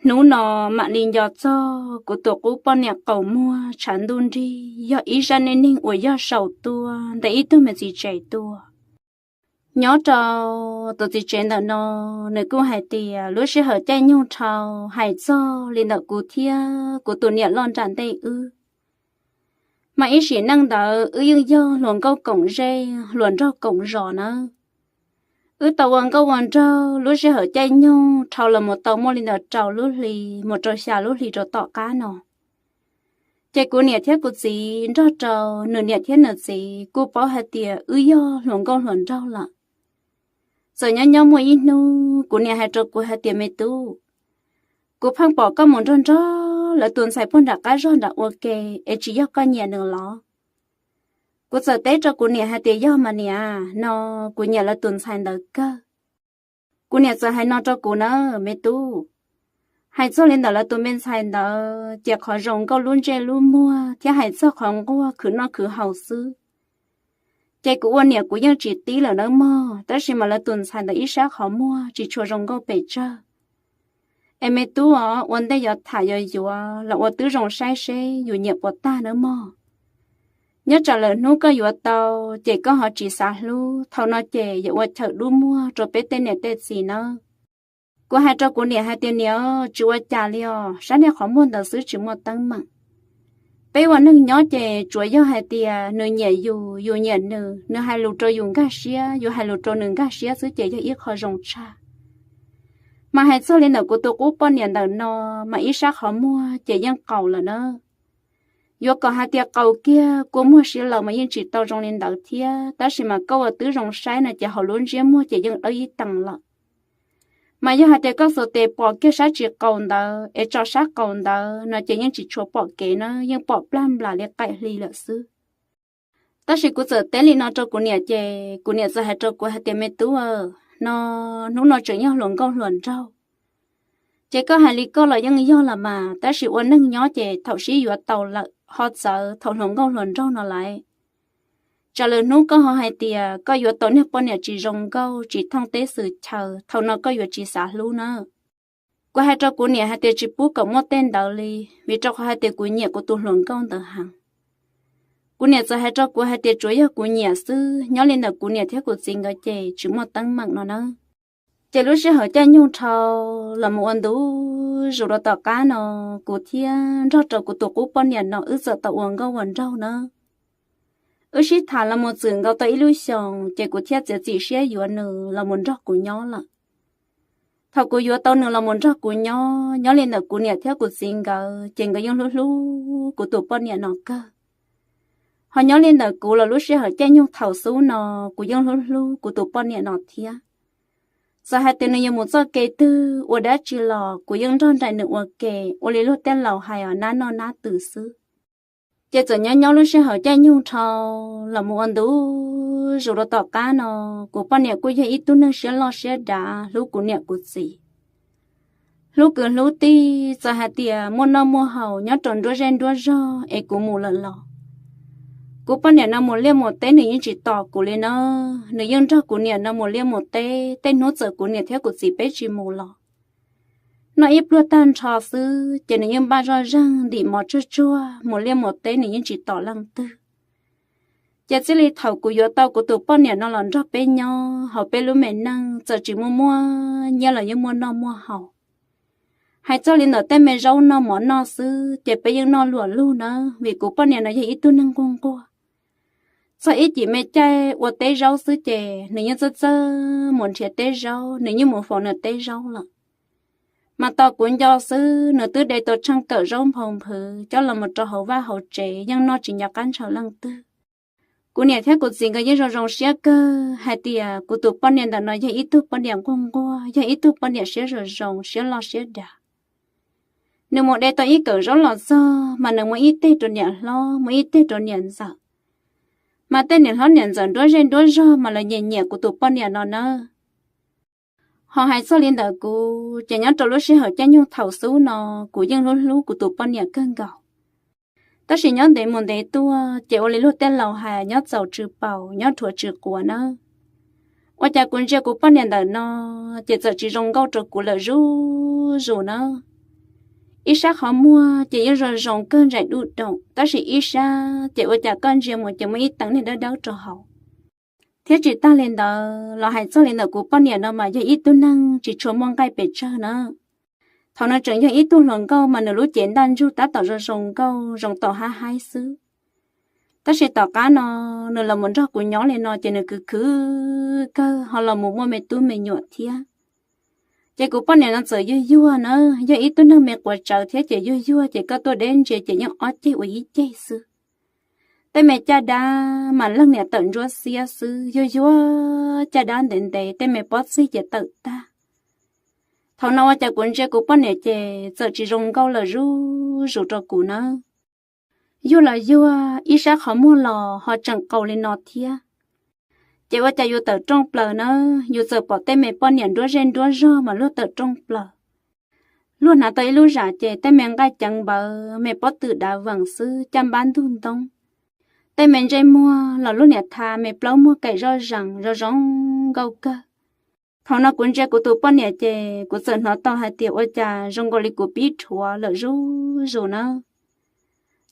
Hnub no mam li nco txog kuv tus qub poj niam qaum muag tshav ntuj nrig yog ib zaj neej neeg uas yog saum tuaj ntawm ib tug me txiv tsev tuaj. Nyob rau tus txiv tsev ntawm no, nws kuj hais tias lub sij hawm caij nyoog dhau hais txog li ntawm kuv thiab kuv tus niam loj nram ntej wb, mas ib sim neej ntawd wb yeej yog hluas nkauj koom zej hluas nraug koom zos nawb. Wb tau ua nkauj ua nraug lub sij hawm caij nyoog dhau los mus tau muaj li ntawm rau lub hli mus rau xya lub hli rau tom qab no. Ces kuv niam thiab kuv txiv nrog rau nws niam thiab nws txiv kuj paub hais tias wb yog hluas nkauj hluas nraug lawm. Txawm nyob nyob muaj ib hnub kuv niam hais rau kuv hais tias, Me tub, kuv pheej pom koj mus nrog nrog lawv tus ntxhais puag nram qab zog nram ua ke, es tsis yog koj nyiam nws los? Kuv txawm teb rau kuv niam hais tias, Yog mas niam, no kuv nyiam lawv tus ntxhais ntawd kawg. Kuv niam txawm hais no rau kuv na, Me tub, hais txog li ntawm lawv tus me ntxhais ntawd ces qhov zoo nkauj lub ntsej lub muag thiab hais txog qhov nquag khwv noj khwv haus xwb. Ces kuv ua niam kuv yeej tsis tib lawm nawb mog, tab sis mas lawv tus ntxhais ntawd ib sab qhov muag tsis tshua zoo nkauj pes tsawg. Es me tub os, ua ntej yuav tham yuav yuav los ua tib zoo saib seb yus nyiam puas tag nawb mog. Nyob tsam lawm hnub koj yuav tau ces koj ho tsis xav hlub, thaum no ces yuav ua chaw dub muag rau peb tej niam tej txiv nawb. Kuv hais rau kuv niam hais tias, Niam, tsis ua cas li os, sab niag qhov muag ntawd xwb tsis muaj teeb meem. Peb ua neeg nyob ces tsuas yog hais tias nws nyiam yus, yus nyiam nws, nws hais lus rau yus nkag siab, yus hais lus rau nws nkag siab xwb ces yog ib qho zoo tshaj. Mas hais txog li ntawm kuv tus qub poj niam ntawm no, mas ib sab qhov muag ces yeej qaus lawm na. Yuav kom hais tias qaus kiag kua muag siav laus mas yeej tsis tau zoo li ntawd thiab, tab sis mas koj ua tib zoo saib no ces hauv lub ntsiab muag ces yeej dawb ib tees lawm. Mas yog hais tias koj xuas tes pom kiag sab tsis qaus ntawd es tso sab qaus ntawd no ces yeej tsis tshua pom kev na, yeej pom plag nplas li qaim hli lawm xwb. Tab sis kuv txawm teb li no rau kuv niam ces kuv niam txawm hais rau kuv hais tias, Me tub aw, no hnub no tseem yog hluas nkauj hluas nraug, ces koj hais li koj los yeej yog los mas, tab sis ua neeg nyob ces thaum sib yuav tau lawm ho txawv thaum hluas nkauj hluas nraug no lawm. Tsam lwm hnub koj ho hais tias koj yuav tau niag poj niam tsis zoo nkauj tsis thooj teb xwm chaw, thaum no koj yuav tsis xav hlub na. Kuv hais rau kuv niam hais tias tsis pub kom muaj tej ntawd li, vim rau qhov hais tias kuv nyiam kuv tus hluas nkauj ntawd heev. Kuv niam txawm hais rau kuv hais tias tsuav yog kuv nyiam xwb, nyob li ntawm kuv niam thiab kuv txiv nkawd ces tsis muaj teeb meem no na. Ces lub sij hawm caij nyoog dhau los mus ua ntu zus rau tom qab no, kuv thiab nrog rau kuv tus qub poj niam no wb txawm tau ua nkauj ua nraug na. Wb sib tham los mus txwm nkaus tau ib lub xyoos ces kuv thiaj txiav txim siab yuav nws los mus nrog kuv nyob lawm. Thaum kuv yuav tau nws los mus nrog kuv nyob, nyob li ntawm kuv niam thiab kuv txiv nkawd ces nkawd yeej hlub hlub kuv tus poj niam no kawg. Ho nyob li ntawm kuv los lub sij hawm caij nyoog thaum xub no, kuv yeej hlub hlub kuv tus poj niam no thiab. Txawm hais tias nws yuav mus txoj kev twg ua dab tsi los kuv yeej nrog nraim nws ua ke, ua li luag tej laus hais os, nab noj nab tw xwb. Ces txawm nyob nyob lub sij hawm caij nyoog dhau los mus ua ntu zus rau tom qab no, kuv poj niam kuj yog ib tug neeg siab loj siab dav hlub kuv niam kuv txiv, hlub kwv hlub tij. Txawm hais tias muaj noj muaj haus nyob rau nruab zej nruab zog es kuv mus lawm los, kuv poj niam no mus liaj mus teb nws yeej tsis tos kuv li na. Nws yeej nrog kuv niam no mus liaj mus teb, tej hnub txawm kuv niam thiab kuv txiv peb tsis mus los, noj ib pluag tag nrho xwb ces nws yeej npaj zoj zeeg ntim mov tsuag tsuag mus liaj mus teb, nws yeej tsis tos leej twg. Ces txij li thaum kuv yuav tau kuv tus poj niam no los nrog peb nyob hauv peb lub me neej, txawm tsis muaj muaj nyiaj los yeej muaj noj muaj haus. Hais txog li ntawm tej me zaub noj mov noj xwb ces peb yeej noj luam lug na, vim kuv poj niam no yog ib tug neeg nquag nquag. Txog ib cim me caij ua teb zaub xwb ces nws yeej txawj txawj mus nrhiav teb zaub, nws yeej mus faus nws teb zaub lawm. Mas tos kuv nco xwb, nws twb de tau tsheej kawm zaub nphau nphwv coj los mus rau hauv vaj hauv tsev, yeej noj tsis nco qab ntshaw leej twg. Kuv niam thiab kuv txiv nkawd yeej zoo zoo siab kawg hais tias kuv tus poj niam ntawm no yog ib tug poj niam nquag nquag, yog ib tug poj niam siab zoo zoo, siab loj siab dav. Nws mus de tau ib kawm zaub los txog mas nws muab ib teg rau niam hlob, muab ib teg rau niam ntxawm. Mas tej niam hlob niam ntxawm nruab zej nruab zog mas lawv nyiam nyiam kuv tus poj niam no nawb. Ho hais txog li ntawm kuv ces nyob rau lub sij hawm caij nyoog thaum xub no, kuv yeej hlub hlub kuv tus poj niam kawg nkaus. Tab sis nyob ntev mus ntev tuaj ces ua li luag tej laus hais, nyob txaus tsw paus, nyob dhuav tsw quav nawb. Ua cas kuv ntsia kuv poj niam ntawm no ces txawm tsis zoo nkauj rau kuv lawm zuj zus nawb. Ib sab qhov muag ces yeej zoo zoo kawg ntsais duj doom, tab sis ib sab ces ua cas koj ntsia mus ces muaj ib teev niag dawb dawb rau hauv. Thiab tsis tag li ntawd los hais txog li ntawm kuv poj niam no mas yog ib tug neeg tsis tshua muaj nqaij pes tsawg na. Thaum no tseem yog ib tug hluas nkauj mas nws lub cev ntaj ntsug tab tom zoo zoo nkauj zoo tau haib haib xwb. Tab sis tom qab no nws los mus nrog kuv nyob li no ces nws khwv khwv kawg ho los mus muaj me tub me nyuam thiab. Ces kuv poj niam no txawm yuag yuag na, yog ib tug neeg me quav tsawv thiab ces yuag yuag ces koj tuaj deb ntsia ces yeej ob ceg ua ib ceg xwb. Tej me caj dab mas leej niam tawm ntsuab xiab xwb, yuag yuag caj dab ntev ntev tej me pob txig ces tawm tag. Thaum no ua cas kuv ntsia kuv poj niam ces txawm tsis zoo nkauj lawm zuj zus rau kuv na. Yuag los yuag, ib sab qhov muag los ho tseem qaus li no thiab. Ces ua cas yus tawm rooj plaws na, yus txawm pom tej me poj niam nruab zej nruab zog mas luag tawm rooj plaws. Luag hnav tau ib lub zam ces tej me nqaij ceev npawv, me pob tw dav veem xwb, caj npab ntug ntoob. Tej me ntsej muag los luag niam tha me plaub muag kaim zoj zees zoo zoo nkauj kawg. Thaum no kuv ntsia kuv tus poj niam ces kuv txawm hnov tau hais tias ua cas zoo nkaus li kuv pib rhuav lawm zuj zus na.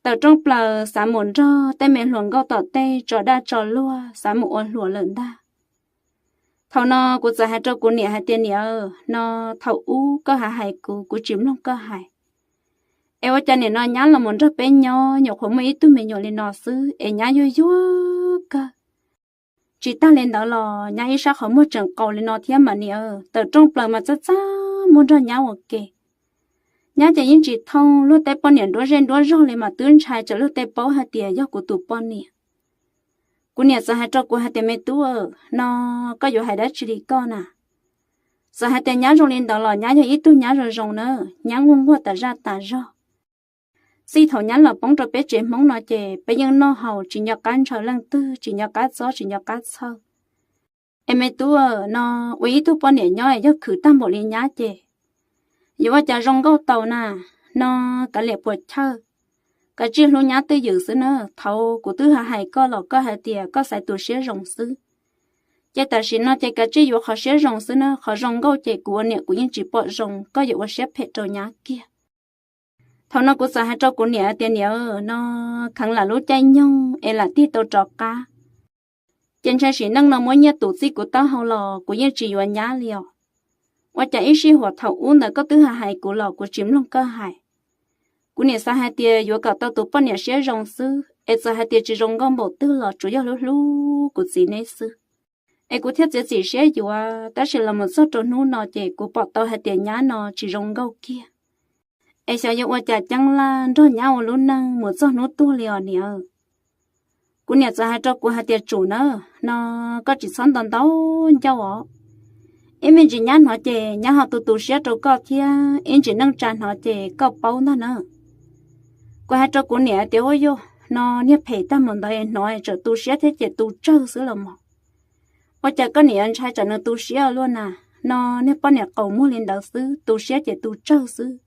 Tawm rooj plaws xav mus nrog tej me hluas nkauj tom tej tso daj tso luag xav mus ua hluas lawm ntag. Thaum no kuv txawm hais rau kuv niam hais tias, niam, no thaum ub koj hais hais kuv, kuv tsis mloog koj hais. Es ua cas nim no nyab los mus nrog peb nyob nyuam qhuav muaj ib tug me nyuam li no xwb es nyab yuag yuag kawg. Tsis tag li ntawd los nyab ib sab qhov muag tseem qaus li no thiab mas niam, tawm rooj plaws mas txaj txaj muag nrog nyab ua ke. Nyab ces yeej tsis thooj luag tej poj niam nruab zej nruab zog li mas twb ntshai tsam luag tej paub hais tias yog kuv tus poj niam. Kuv niam txawm hais rau kuv hais tias, me tub, no koj yuav hais dab tsi li koj na? Txawm hais tias nyab zoo li ntawd los nyab yog ib tug nyab zoo zoo na, nyab nquag nquag tas zaj tas zog. Txij thaum nyab los poob rau peb tsev Hmoob no ces peb yeej noj haus tsis nco qab ntshaw leej twg, tsis nco qab txob tsis nco qab txhawj. Es me tub, no ua ib tug poj niam nyob es yog khwv tag npaum li nyab ces yuav ua cas zoo nkauj tau na? No kav liam puas chawj, kav tsij hlub nyab twj ywm xwb na. Thaud kuv twb hais hais koj los koj hais tias koj xaiv tus siab zoo xwb. Ces tam sim no ces kav tsij yuav qhov siab zoo xwb na, qhov zoo nkauj ces kuv ua niam kuv yeej tsis pom zoo koj yuav ua siab phem rau nyab kiag. Thaum no kuv txawm hais rau kuv niam tias, niam, no kheev lam lub caij nyoog es lam tig tau rov qab, ces ntshai sim neej no muab nyiaj tus txij kuv taub hau los kuv yeej tsis yuav nyab li os. Ua cas ib sij huam thaum ub ntawd koj twb hais hais kuv los kuv tsis mloog koj hais? Kuv niam xav hais tias yuav kom tau tus poj niam siab zoo xwb, es txawm hais tias tsis zoo nkauj npaum twg los tsuas yog hlub hlub kuv txiv neb xwb, es kuv thiaj txiav txim siab yuav. Tab sis los mus txog rau hnub no ces kuv pom tau hais tias nyab no tsis zoo nkauj kiag. Es xyov yuav ua cas ceeb laj nrog nyab ua lub neej mus txog hnub tuag li os niam. Kuv niam txawm hais rau kuv hais tias, tsum na, no koj tsis txhob nto ntau ncauj os. Ib me ntsis nyab hnov ces nyab ho tu tu siab rau koj thiab, ib ntsis neej tsa hnov ces koj paub ntag na. Kuv hais rau kuv niam tias, ua yog no niag phem tag mus ntawd hnov tsam tu siab thiab ces tu tsawg xwb los mas. Ua cas koj niam yuav ntshai tsam nws tu siab luaj na? No niag poj niam qaus muag li ntawd xwb, tu siab ces tu tsawg xwb.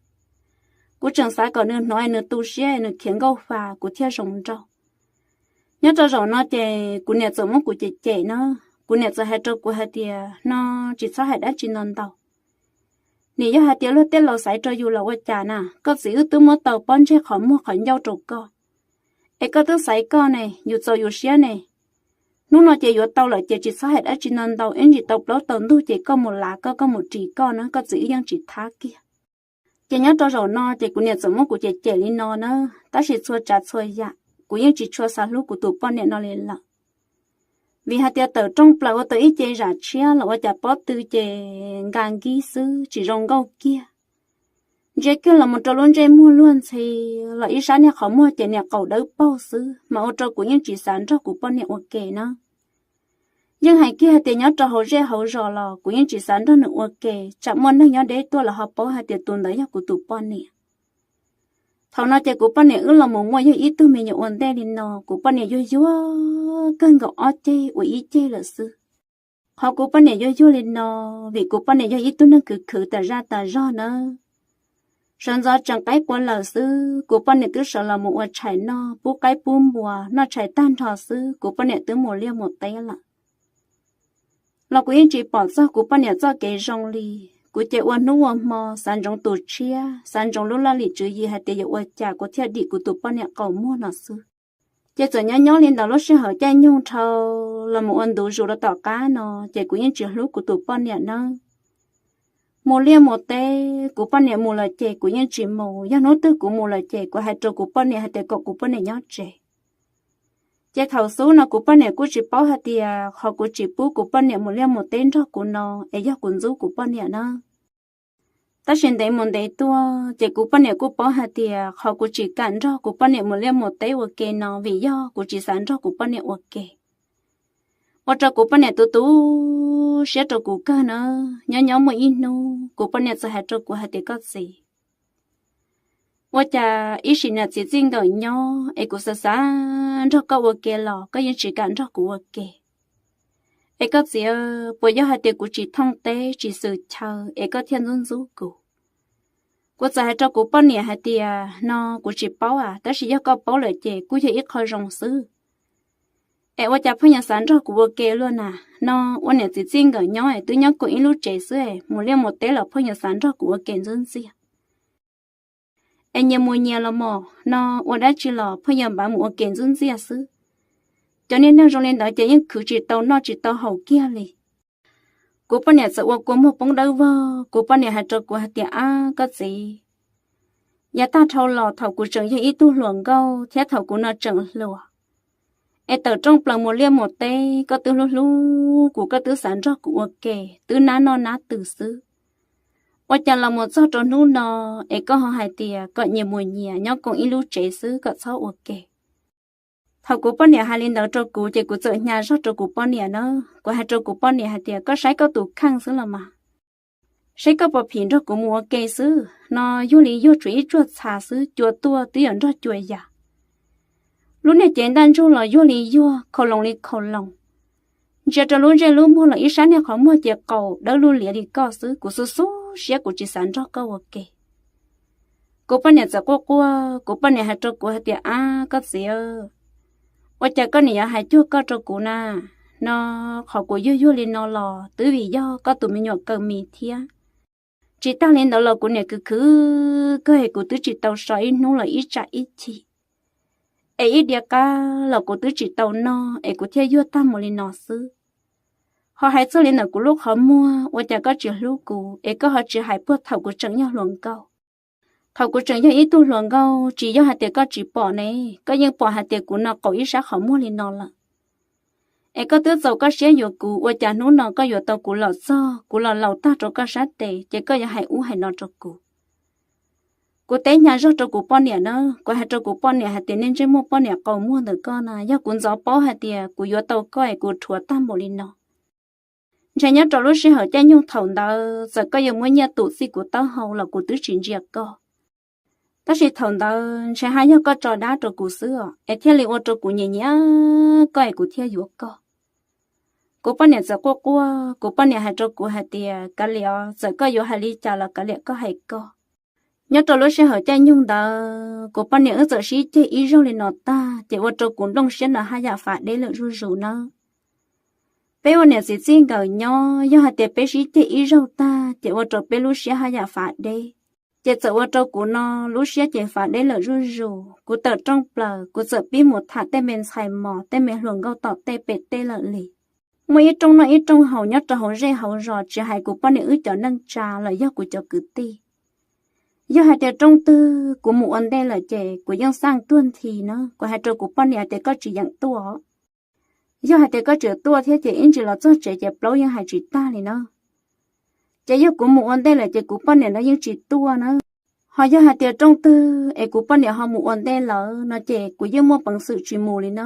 Kuv tseem xav kom nws hnov nws tu siab nws khiav nkauj fa kuv thiaj zoo nraug. Nyob rau zaum no ces kuv niam txawm muab kuv cem cem na. Kuv niam txawm hais rau kuv hais tias, no tsis txhob hais dab tsi ntau ntau. Nim yog hais tias luag tej laus xaiv rau yus los ua cas na, koj txiv wb twb muab tau pob ntseg qhov muag qhov ncauj rau koj, es koj twb xaiv koj ne, yus txaus yus siab ne. Hnub no ces yuav tau lawm ces tsis txhob hais dab tsi ntau ntau, ib ntsis tau plaub tau ntug ces koj mus lav koj, koj mus ris koj na, koj txiv wb yeej tsis thab kiag. Ces nyob rau zaum no ces kuv niam txawm muab kuv cem cem li no na, tab sis txhua tsav txhua yam kuv yeej tsis tshua xav hlub kuv tus poj niam no li lawm. Vim hais tias tawm rooj plaws ua tau ib ce zam tshiab los ua cas pob tw ces nka nkib xwb tsis zoo nkauj kiag. Ntsia kiag los mus rau lub ntsej muag luag ntxhi los ib sab niag qhov muag ces niam qaum dawb paug xwb mas ua rau kuv yeej tsis xav nrog kuv poj niam ua ke na. Yeej hais kiag hais tias nyob rau hauv zej hauv zos los kuv yeej tsis xav nrog nws ua ke, tsam muaj neeg nyob deb tuaj los ho paub hais tias tus ntawd yog kuv tus poj niam. Thaum no ces kuv poj niam wb los mus muaj yog ib tug me nyuam ua ntej li no, kuv poj niam yuag yuag kawg nkaus ob ceg ua ib ceg lawm xwb. Qhov kuv poj niam yuag yuag li no, vim kuv poj niam yog ib tug neeg khwv khwv tas zaj tas zog nawb. Sawv ntxov tseem qaib qua lawm xwb, kuv poj niam twb sawv los mus ua tshais noj, pub qaib pub npua, noj tshais tag nrho xwb kuv poj niam twb mus liaj mus teb lawm. Los kuv yeej tsis pom txog kuv poj niam txoj kev zoo li. Kuv ces ua hnub ua hmo xav ntsoov tus tshiab, xav ntsoov lub laj lim tswv yim hais tias yuav ua cas kuv thiaj dim kuv tus poj niam qau muag no xwb. Ces txawm nyob nyob li ntawd lub sij hawm caij nyoog dhau los mus ua ntu zus rau tom qab no, ces kuv yeej tsis hlub kuv tus poj niam nawb. Mus liaj mus teb, kuv poj niam mus lawm ces kuv yeej tsis mus, yog hnub twg kuv mus lawm ces kuv hais rau kuv poj niam hais tias kom kuv poj niam nyob tsev. Ces thaum xub no kuv poj niam kuj tsis paub hais tias qhov kuv tsis pub kuv poj niam mus liaj mus teb nrog kuv no es yog kuv ntxub kuv poj niam na. Tab sis ntev mus ntev tuaj ces kuv poj niam kuj paub hais tias qhov kuv tsis kam nrog kuv poj niam mus liaj mus teb ua ke no vim yog kuv tsis xav nrog kuv poj niam ua ke. Ua rau kuv poj niam tu tu siab rau kuv kawg na. Nyob nyob muaj ib hnub kuv poj niam txawm hais rau kuv hais tias, koj txiv, ua cas ib sim niam txiv txij nkawm nyob es kuv xav xav nrog koj ua ke los koj yeej tsis kam nrog kuv ua ke? Es koj txiv, puas yog hais tias kuv tsis thooj teb tsis xwm chaw es koj thiaj ntxub ntxub kuv? Kuv txawm hais rau kuv poj niam hais tias, no kuv tsis paub as, tab sis yog koj paub lawm ces kuj yog ib qho zoo xwb. Es ua cas pheej yuav xav nrog kuv ua ke luaj na? No ua niam txiv txij nkawm nyob es twb nyob koom ib lub tsev xwb es mus liaj mus teb los pheej yuav xav nrog kuv ua ke ntxub ntxiaj. Es nyias mus nyias los mas no ua dab tsi los pheej yuav npav mus ua ke ntxub ntxiaj xwb. Cov niag neeg zoo li ntawd ces yeej khwv tsis tau noj tsis tau haus kiag li. Kuv poj niam txawm ua kua muag poob dawb vog, kuv poj niam hais rau kuv hais tias, ab koj txiv, yav tag dhau los thaum kuv tseem yog ib tug hluas nkauj thiab thaum kuv no tseem hluas, es tawm rooj plaws mus liaj mus teb koj twb hlub hlub kuv, koj twb xav nrog kuv ua ke, twb nab noj nab tw xwb. Ua cas los mus txog rau hnub no es koj ho hais tias kom nyias mus nyias nyob koom ib lub tsev xwb kom txhob ua ke? Thaum kuv poj niam hais li ntawd rau kuv ces kuv txawm hnya zog rau kuv poj niam na. Kuv hais rau kuv poj niam hais tias, koj saib koj tus kheej xwb los mas, saib koj puas phim nrog kuv mus ua ke xwb. No yuag li yuag tsuas ib tsuag txha xwb, cua tuaj twb yuav nrog cua yas. Lub niag cev ntaj ntsug los yuag li yuag, khau loos li khau loos. Ntsia rau lub ntsej lub muag los ib sab niag qhov muag ces qaum dawb lug liav li koj xwb. Kuv xub xub siab kuv tsis xav nrog koj ua ke. Kuv poj niam txawm quaj quaj, kuv poj niam hais rau kuv hais tias, ab koj txiv, ua cas koj niam yuav hais cuag koj rau kuv na? No qhov kuv yuag yuag li no los twb vim yog koj tus me nyuam kaw mis thiab. Tsis tag li ntawd los kuv niam khwv khwv kawg es kuv twb tsis tau so ib hnub los ib tsam ib chim, es ib diav qab los kuv twb tsis tau noj es kuv thiaj yuag tag mus li no xwb. Ho hais txog li ntawm kuv lub qhov muag, ua cas koj tsis hlub kuv es koj ho tsis hais puag thaum kuv tseem yog hluas nkauj? Thaum kuv tseem yog ib tug hluas nkauj, tsis yog hais tias koj tsis pom ne, koj yeej pom hais tias kuv no qaum ib sab qhov muag li no lawm. Es koj twb txaus koj siab yuav kuv, ua cas hnub no koj yuav tau kuv los txog, kuv los laus tag rau koj sab tes ces koj yuav hais ub hais no rau kuv? Kuv teb hnya zog rau kuv poj niam na, kuv hais rau kuv poj niam hais tias, nej ntsej muag poj niam qaus muag ntawm koj na, yog kuv ntxov paub hais tias kuv yuav tau koj es kuv rhuav tag npaum li no. Ntshe nyob rau lub sij hawm caij nyoog thaum ntawd txawm koj yuav muab nyiaj tus txij kuv taub hau los kuv twb tsis ntsia koj. Tab sis thaum ntawd ntshe haj yog koj tso dab rau kuv xwb os, es thiaj li ua rau kuv nyiam nyiam koj es kuv thiaj yuav koj. Kuv poj niam txawm quaj quaj, kuv poj niam hais rau kuv hais tias, kav liam os, txawm koj yuav hais li cas los kav liam koj hais koj. Nyob rau lub sij hawm caij nyoog ntawd kuv poj niam wb txawm sib ceg ib zaug li no tag ces ua rau kuv nplooj siab no haj yam fav deb lawm zuj zus nawb. Peb ua niam txiv txij nkawm nyob, yog hais tias peb sib ceg ib zaug tag ces ua rau peb lub siab haj yam fav deb. Ces txawm ua rau kuv no lub siab ces fav deb lawm zuj zus. Kuv tawm rooj plaws kuv txawm pib mus tham tej me ntxhais mos tej me hluas nkauj tom tej pem teb lawm li. Muaj ib rooj noj ib rooj haus nyob rau hauv zej hauv zos, tsis hais kuv poj niam wb cov neej tsa los yog kuv cov kwv tij. Yog hais tias rooj twg kuv mus ua ntej lawm ces kuv yeej xaj tuag nthi na. Kuv hais rau kuv poj niam hais tias, koj tsis yeem tuaj. Yog hais tias koj tseem tuaj thiab ces ib ntsis los txog tsev ces plaub yeej hais tsis tag li na. Ces yog kuv mus ua ntej lawm ces kuv poj niam no yeej tsis tuaj na. Ho yog hais tias rooj twg es kuv poj niam ho mus ua ntej lawm no ces kuv yeej muaj peev xwm tsis mus li na.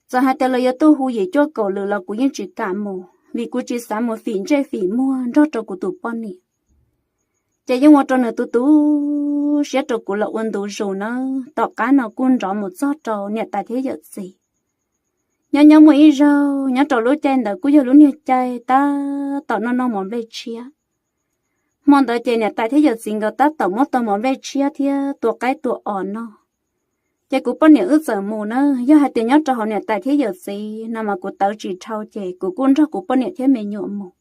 Txawm hais tias lawv yuav tuaj hu yim cuaj kaum lwm los kuv yeej tsis kam mus, vim kuv tsis xav mus fim ntsej fim muag nrog rau kuv tus poj niam. Ces yeej ua rau nws tu tu siab rau kuv los ua ntu zus nawb. Tom qab no kuj nrov mus txog rau niam tais thiab yawm txiv. Nyob nyob muaj ib zaug, nyob rau lub caij ntawd kuj yog lub niag caij tab tom noj noj mov nplej tshiab. Hmo ntawd ces niam tais thiab yawm txiv nkawd tab tom muab tau mov nplej tshiab thiab tua qaib tua os noj. Ces kuv poj niam wb txawm mus na. Yog hais tias nyob rau hauv niam tais thiab yawm txiv no mas kuv tawv tsis dhau ces kuv kuj nrog kuv poj niam thiab me nyuam mus.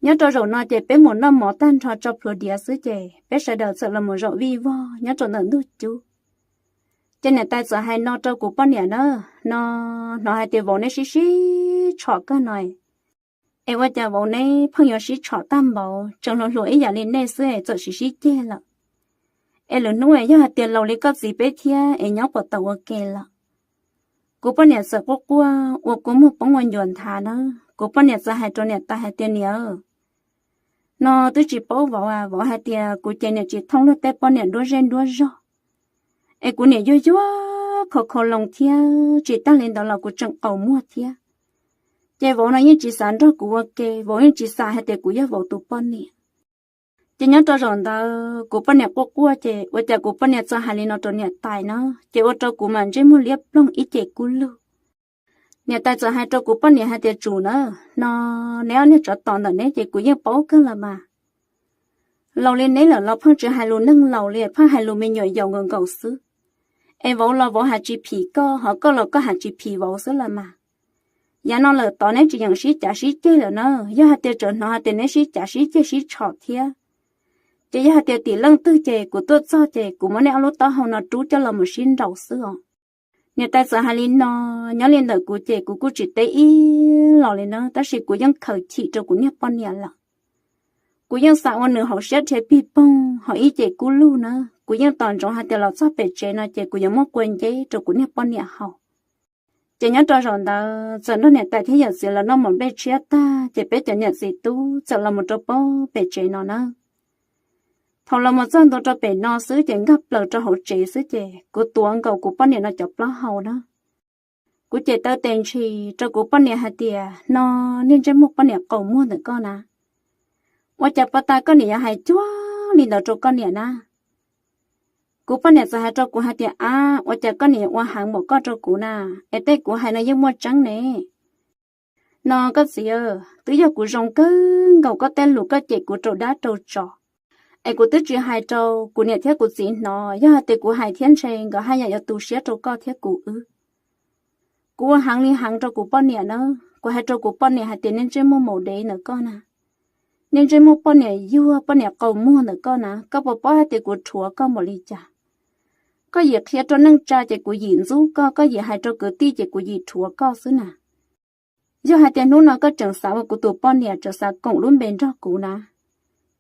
Nyob rau zaum no ces peb mus noj mov tag nrho tso plhuav diav xwb ces peb sawv daws txawm los mus zaum vij vog nyob rau ntawm ntug cub. Ces niam tais txawm hais no rau kuv poj niam na, no, hnov hais tias vauv neb sib sib tshom kawg no, es ua cas vauv neb pheej yuav sib tshom tag npaum, tseem hluas hluas ib yam li nej xwb es txawm sib sib ceg lawm. Es lwm hnub es yog hais tias laus li koj txiv peb thiab es nyob puas tau ua ke lawm. Kuv poj niam txawm quaj quaj ua kua muag poob ua ncuav nthav na. Kuv poj niam txawm hais rau niam tais hais tias, niam, no twb tsis paub vauv, vauv hais tias kuv ces niam tsis thooj luag tej poj niam nruab zej nruab zog, es kuv niam yuag yuag khau khau loo thiab tsis tag li ntawd los kuv tseem qaus muag thiab. Ces vauv no yeej tsis xav nrog kuv ua ke, vauv yeej tsis xav hais tias kuv yog vauv tus poj niam. Ces nyob rau zaum ntawd kuv poj niam quaj quaj ces ua cas kuv poj niam txawm hais li no rau niam tais na, ces ua rau kuv mas ntsej muag liab ploog ib ce kub lug. Niam tais txawm hais rau kuv poj niam hais tias, tsum na, no neb ob niag tsov tom ntawm neb ces kuv yeej paub kawg los mas. Laus li neb lawm los pheej tsis hais lus neeg laus li, pheej hais lus me nyuam yaus nkaus nkaus xwb. Es vauv los vauv hais tsis phim koj, ho koj los koj hais tsis phim vauv xwb los mas. Yav no lawm tod neb tsis yeem sib cav sib ceg lawm na, yog hais tias tseem hnov hais tias neb sib cav sib ceg sib tshom thiab, ces yog hais tias tim leej twg ces kuv tuaj txog ces kuv muab neb ob lub taub hau no rub coj los mus sib nraus xwb os. Niam tais txawm hais li no, nyob li ntawm kuv ces kuv kuj tsis teb ib los li na, tab sis kuv yeej khaws chim rau kuv niag poj niam lawm. Kuv yeej xav ua nws hauv siab dhia pig poog ho ib ce kub lug na, kuv yeej tos ntsoov hais tias los txog pem tsev no ces kuv yuav muab kua nceb rau kuv niag poj niam haus. Ces nyob rau zaum ntawd txawm nrog niam tais thiab yawm txiv lawv noj mov nplej tshiab tag ces peb cov niam txiv tub txawm los mus rau pem tsev no na. Thaum los mus txog ntua rau pem no xwb ces nkag plaws rau hauv tsev xwb ces kuv tuav nkaus kuv poj niam no cov plaub hau na. Kuv ces taw tes ntshis rau kuv poj niam hais tias, no niag ntsej muag poj niam qaus muag ntawm koj na, ua cas pov tas koj niam yuav hais cuag li ntawd rau koj niam na? Kuv poj niam txawm hais rau kuv hais tias, ab, ua cas koj niam ua heev npaum koj rau kuv na, es tej kuv hais no yeej muaj tseeb ne. No koj txiv, twb yog kuv zoo kawg nkaus koj tej lus koj cem kuv rau dab rau tsov, es kuv twb tsis hais rau kuv niam thiab kuv txiv hnov, yog hais tias kuv hais thiab ntshe nkawd haj yam yuav tu siab rau koj thiab kuv wb. Kuv ua heev li heev rau kuv poj niam na, kuv hais rau kuv poj niam hais tias niag ntsej muag maum dev ntawm koj na, niag ntsej muag poj niam yuag poj niam qaus muag ntawm koj na, koj puas paub hais tias kuv rhuav koj npaum li cas? Koj yim qhia rau neej tsa ces kuv yim ntxub koj, koj yim hais rau kwv tij ces kuv yim rhuav koj xwb na. Yog hais tias hnub no koj tseem xav ua kuv tus poj niam, tseem xav koom lub npe nrog kuv na,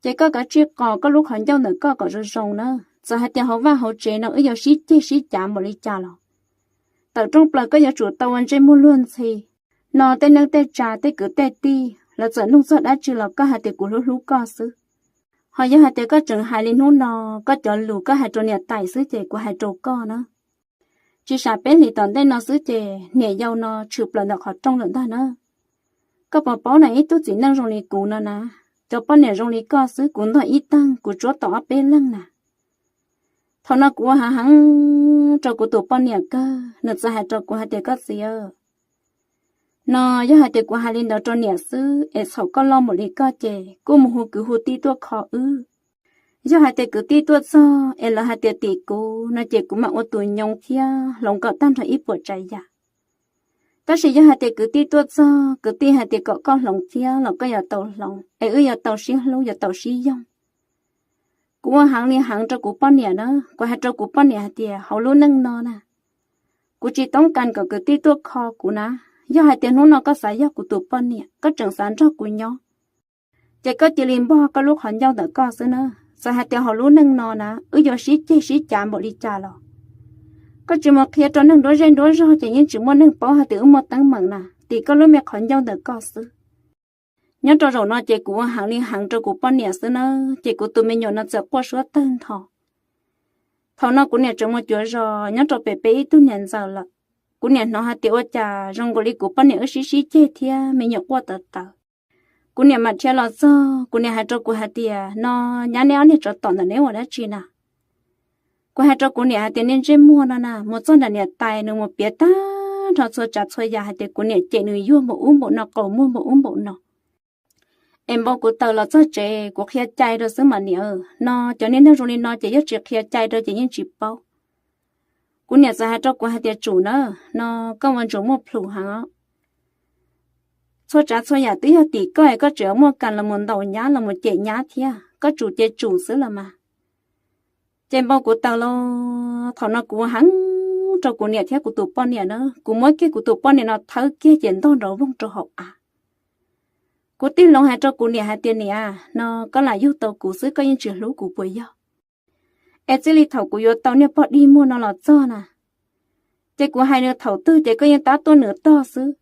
ces koj kav tsij qos koj lub qhov ncauj ntawm koj kom zoo zoo na. Txawm hais tias hauv vaj hauv tsev no wb yuav sib ceg sib cav npaum li cas los, tawm rooj plaws koj yuav tsum tau ua ntsej muag luag ntxhi. No tej neej tej tsa tej kwv tej tij lawv txawm nug txog dab tsi los koj hais tias kuv hlub hlub koj xwb. Ho yog hais tias koj tseem hais li hnub no, koj cov lus koj hais rau niam tais xwb ces kuv hais rau koj na. Tsis sam peb hlis tom ntej no xwb ces niam yau no tshwm plaws ntawm qhov rooj lawm ntag na. Koj puas paub na, ib tug txiv neej zoo li kuv no na, cov poj niam zoo li koj xwb kuv ntog ib tag kuv tsuab tau ob peb leeg na. Thaum no kuv ua heev heev rau kuv tus poj niam kawg, nws txawm hais rau kuv hais tias, koj txiv, no yog hais tias kuv hais li ntawd rau niam xwb es txhaum koj loj npaum li koj ces kuj mus hu kwv hu tij tuaj kho wb. Yog hais tias kwv tij tuaj txog es lawv hais tias tim kuv no ces kuv mam ua tus nyoo thiab hloov kom tag nrho ib puas tsav yam. Tab sis yog hais tias kwv tij tuaj txog, kwv tij hais tias kom koj hloov thiab los koj yuav tau hloov es wb yuav tau sib hlub yuav tau sib yoog. Kuv ua heev li heev rau kuv poj niam na, kuv hais rau kuv poj niam hais tias, hauv lub neej no na, kuv tsis toob kas kom kwv tij tuaj kho kuv na. Yog hais tias hnub no koj xav yog kuv tus poj niam, koj tseem xav nrog kuv nyob, ces koj cia li npog koj lub qhov ncauj ntawm koj xwb na. Txawm hais tias hauv lub neej no na wb yuav sib ceg sib cav npaum li cas los, koj tsis mus qhia rau neeg nruab zej nruab zog ces yeej tsis muaj neeg paub hais tias wb muaj teeb meem na, tim koj lub me qhov ncauj ntawm koj xwb. Nyob rau zaum no ces kuv ua heev li heev rau kuv poj niam xwb na, ces kuv tus me nyuam no txawm quaj suab tawg ntho. Thaum no kuv niam tseem mus cuav zos nyob rau pem peb ib tug niam ntxawm lawm. Kuv niam hnov hais tias ua cas zoo nkaus li kuv poj niam wb sib sib ceg thiab me nyuam quaj tawv tawv. Kuv niam mam dhia los txog, kuv niam hais rau kuv hais tias, no nyab, neb ob niag tsov tom ntawm neb ua dab tsi na? Kuv hais rau kuv niam hais tias, niag ntsej muag no na mus txog nram niam tais nws mus piav tag nrho txhua tsav txhua yam hais tias kuv niam cem nws yuag npaum ub npaum no, qaus muag npaum ub npaum no. Es npau kuv taws los txog tsev kuv qhia cai rau xwb mas niam, no cov niag neeg zoo li no ces yog tsis qhia cai rau ces yeej tsis paub. Kuv niam txawm hais rau kuv hais tias, tsum na, no koj ua ntsuas muaj plhus heev os. Txhua tsav txhua yam twb yog tim koj es koj tseem muaj kas los mus ntaus nyab los mus cem nyab thiab, koj tsum ces tsum xwb los mas. Ces npau kuv taws los thaum no kuv heev rau kuv niam thiab kuv tus poj niam na, kuv muab kiag kuv tus poj niam no thawb kiag ces ntog nrov voog rau hauv av. Kuv tig loo hais rau kuv niam hais tias, Niam, no koj lam yug tau kuv xwb, koj yeej tsis hlub kuv puas yog? Es txij li thaum kuv yuav tau niag pog dig muag no los txog na, ces kuv hais nws thaum twg ces koj yeej tab tuaj nws tog xwb.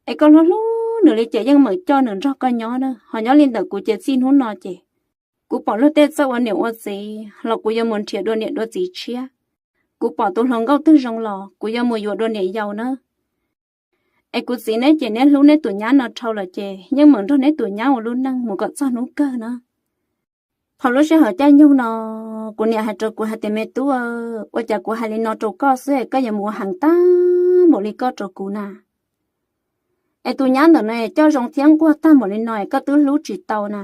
Es koj hlub hlub nws li ces yeej meem coj nws nrog koj nyob na, ho nyob li ntawm kuv ces txij hnub no ces kuv pom luag tej txawj ua niam ua txiv los kuv yuav mus nrhiav dua niam dua txiv tshiab. Kuv pom tus hluas nkauj twg zoo los kuv yuav mus yuav dua niam yau na. Es kuv txiv neb ces neb hlub neb tus nyab no dhau lawm ces yeej meem nrog neb tus nyab ua lub neej mus kom txog hnub kawg na. Thaum lub sij hawm caij nyoog no, kuv niam hais rau kuv hais tias, Me tub, ua cas kuv hais li no rau koj xwb es koj yuav mus ua heev tag npaum li koj rau kuv na? Es tus nyab ntawm no es coj zoo thiab nquag tag npaum li no es koj twb hlub tsis tau na.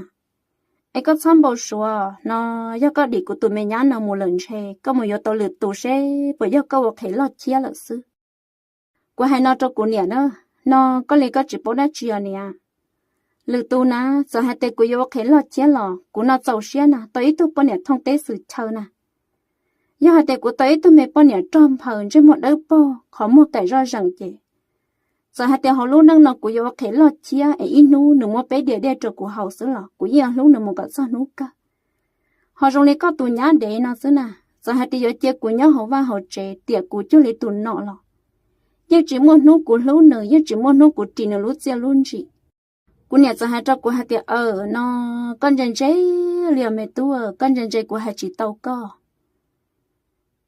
Es koj txhob npau suav no, yog koj dim kuv tus me nyab no mus lawm ntshe koj mus yuav tau lwm tus seb puas yog koj ua qhev loj thiab lawm xwb. Kuv hais no rau kuv niam na, No koj li koj tsis paub dab tsi os niam. Lwm tus na, txawm hais tias kuv yuav ua qhev loj thiab los kuv no txaus siab na, tau ib tug poj niam thooj teb xwm chaw na. Yog hais tias kuv tau ib tug me poj niam rog nphaws ntsej muag dawb paug qhov muag kaim zoj zeem ces, txawm hais tias hauv lub neej no kuv yuav ua qhev loj thiab es ib hnub nws muab peb diav dej rau kuv haus xwb los kuv yeej yuav hlub nws mus kom txog hnub kawg. Ho zoo li koj tus nyab dev no xwb na, txawm hais tias yuav cia kuv nyob hauv vaj hauv tsev tiam kuv cuag li tus nom los yeej tsis muaj hnub kuv hlub nws, yeej tsis muaj hnub kuv ris nws lub txiaj lub ntsim. Kuv niam txawm hais rau kuv hais tias, Aw, no koj ntse ntse li os me tub, koj ntse ntse kuv hais tsis tau koj.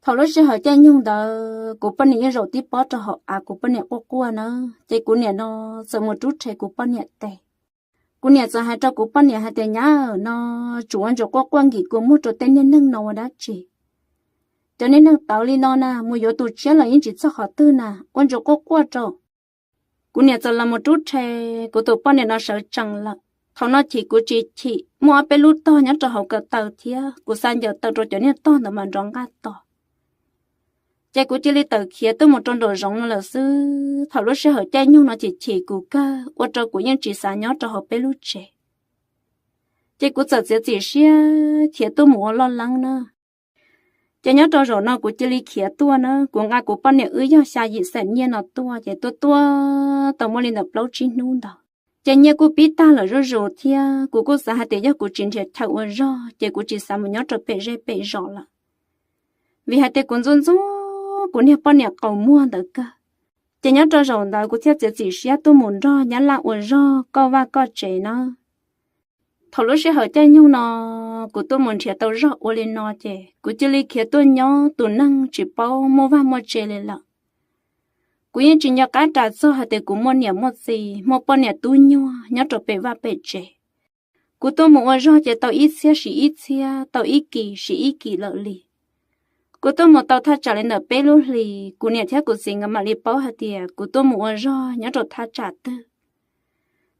Thaum lub sij hawm caij nyoog ntawd kuv poj niam yeej zaum tib pob rau hauv av, kuv poj niam quaj quaj na, ces kuv niam no txawm mus rub rhe kuv poj niam tes. Kuv niam txawm hais rau kuv poj niam hais tias, Nyab, no tsum ua ntsuas quaj quaj nkim kua muag rau tej niag neeg no ua dab tsi? Cov niag neeg tawv li no na mus yuav tus tshiab los yeej tsis txog qhov twg na, ua ntsuas quaj quaj rau. Kuv niam txawm los mus rub rhe kuv tus poj niam no sawv tsees lawm. Thaum no chim kuv tsis chim, muaj ob peb lub tog nyob rau hauv ko taw thiab kuv xa ncaws taw rau cov niag tog ntawd mas nrov nqaj tos. Ces kuv cia li tawm khiav tuaj mus rau nraum zoov no lawm xwb. Thaum lub sij hawm caij nyoog no chim chim kuv kawg ua rau kuv yeej tsis xav nyob rau hauv peb lub tsev. Ces kuv txawm txiav txim siab khiav tuaj mus ua loj leeb na. Ces nyob rau zaum no kuv cia li khiav tuaj na, kuv nqa kuv poj niam wb yog xya yim xam nyiaj no tuaj, ces tuaj tuaj tau muaj li ntawm plaub tsib hnub ntawd, ces nyiaj kuj pib tag lawm zuj zus thiab. Kuv kuj xav hais tias yog kuv tsis nrhiav chaw ua zog ces kuv tsis xav mus nyob rau pem zej pem zos lawm, vim hais tias kuv ntxub ntxub kuv niag poj niam qaus muag ntawd kawg. Ces nyob rau zaum ntawd kuv thiaj txiav txim siab tuaj mus nrog nyab laj ua zog koj vaj koj tsev na. Thaum lub sij hawm caij nyoog no kuv tuaj mus nrhiav tau zog ua li no ces kuv cia li khiav tuaj nyob tus neeg tsis paub muaj vaj muaj tse li lawm. Kuv yeej tsis nco qab ras txog hais tias kuv muaj niam muaj txiv, muaj poj niam tub nyuag nyob rau pem vaj pem tsev. Kuv tuaj mus ua zog ces tau ib txhiab siv ib txhiab, tau ib kis siv ib kis lawm li. Kuv tuaj mus tau thaj tsam li ntawm peb lub hlis, kuv niam thiab kuv txiv nkawd mam li paub hais tias kuv tuaj mus ua zog nyob rau thaj tsam twg.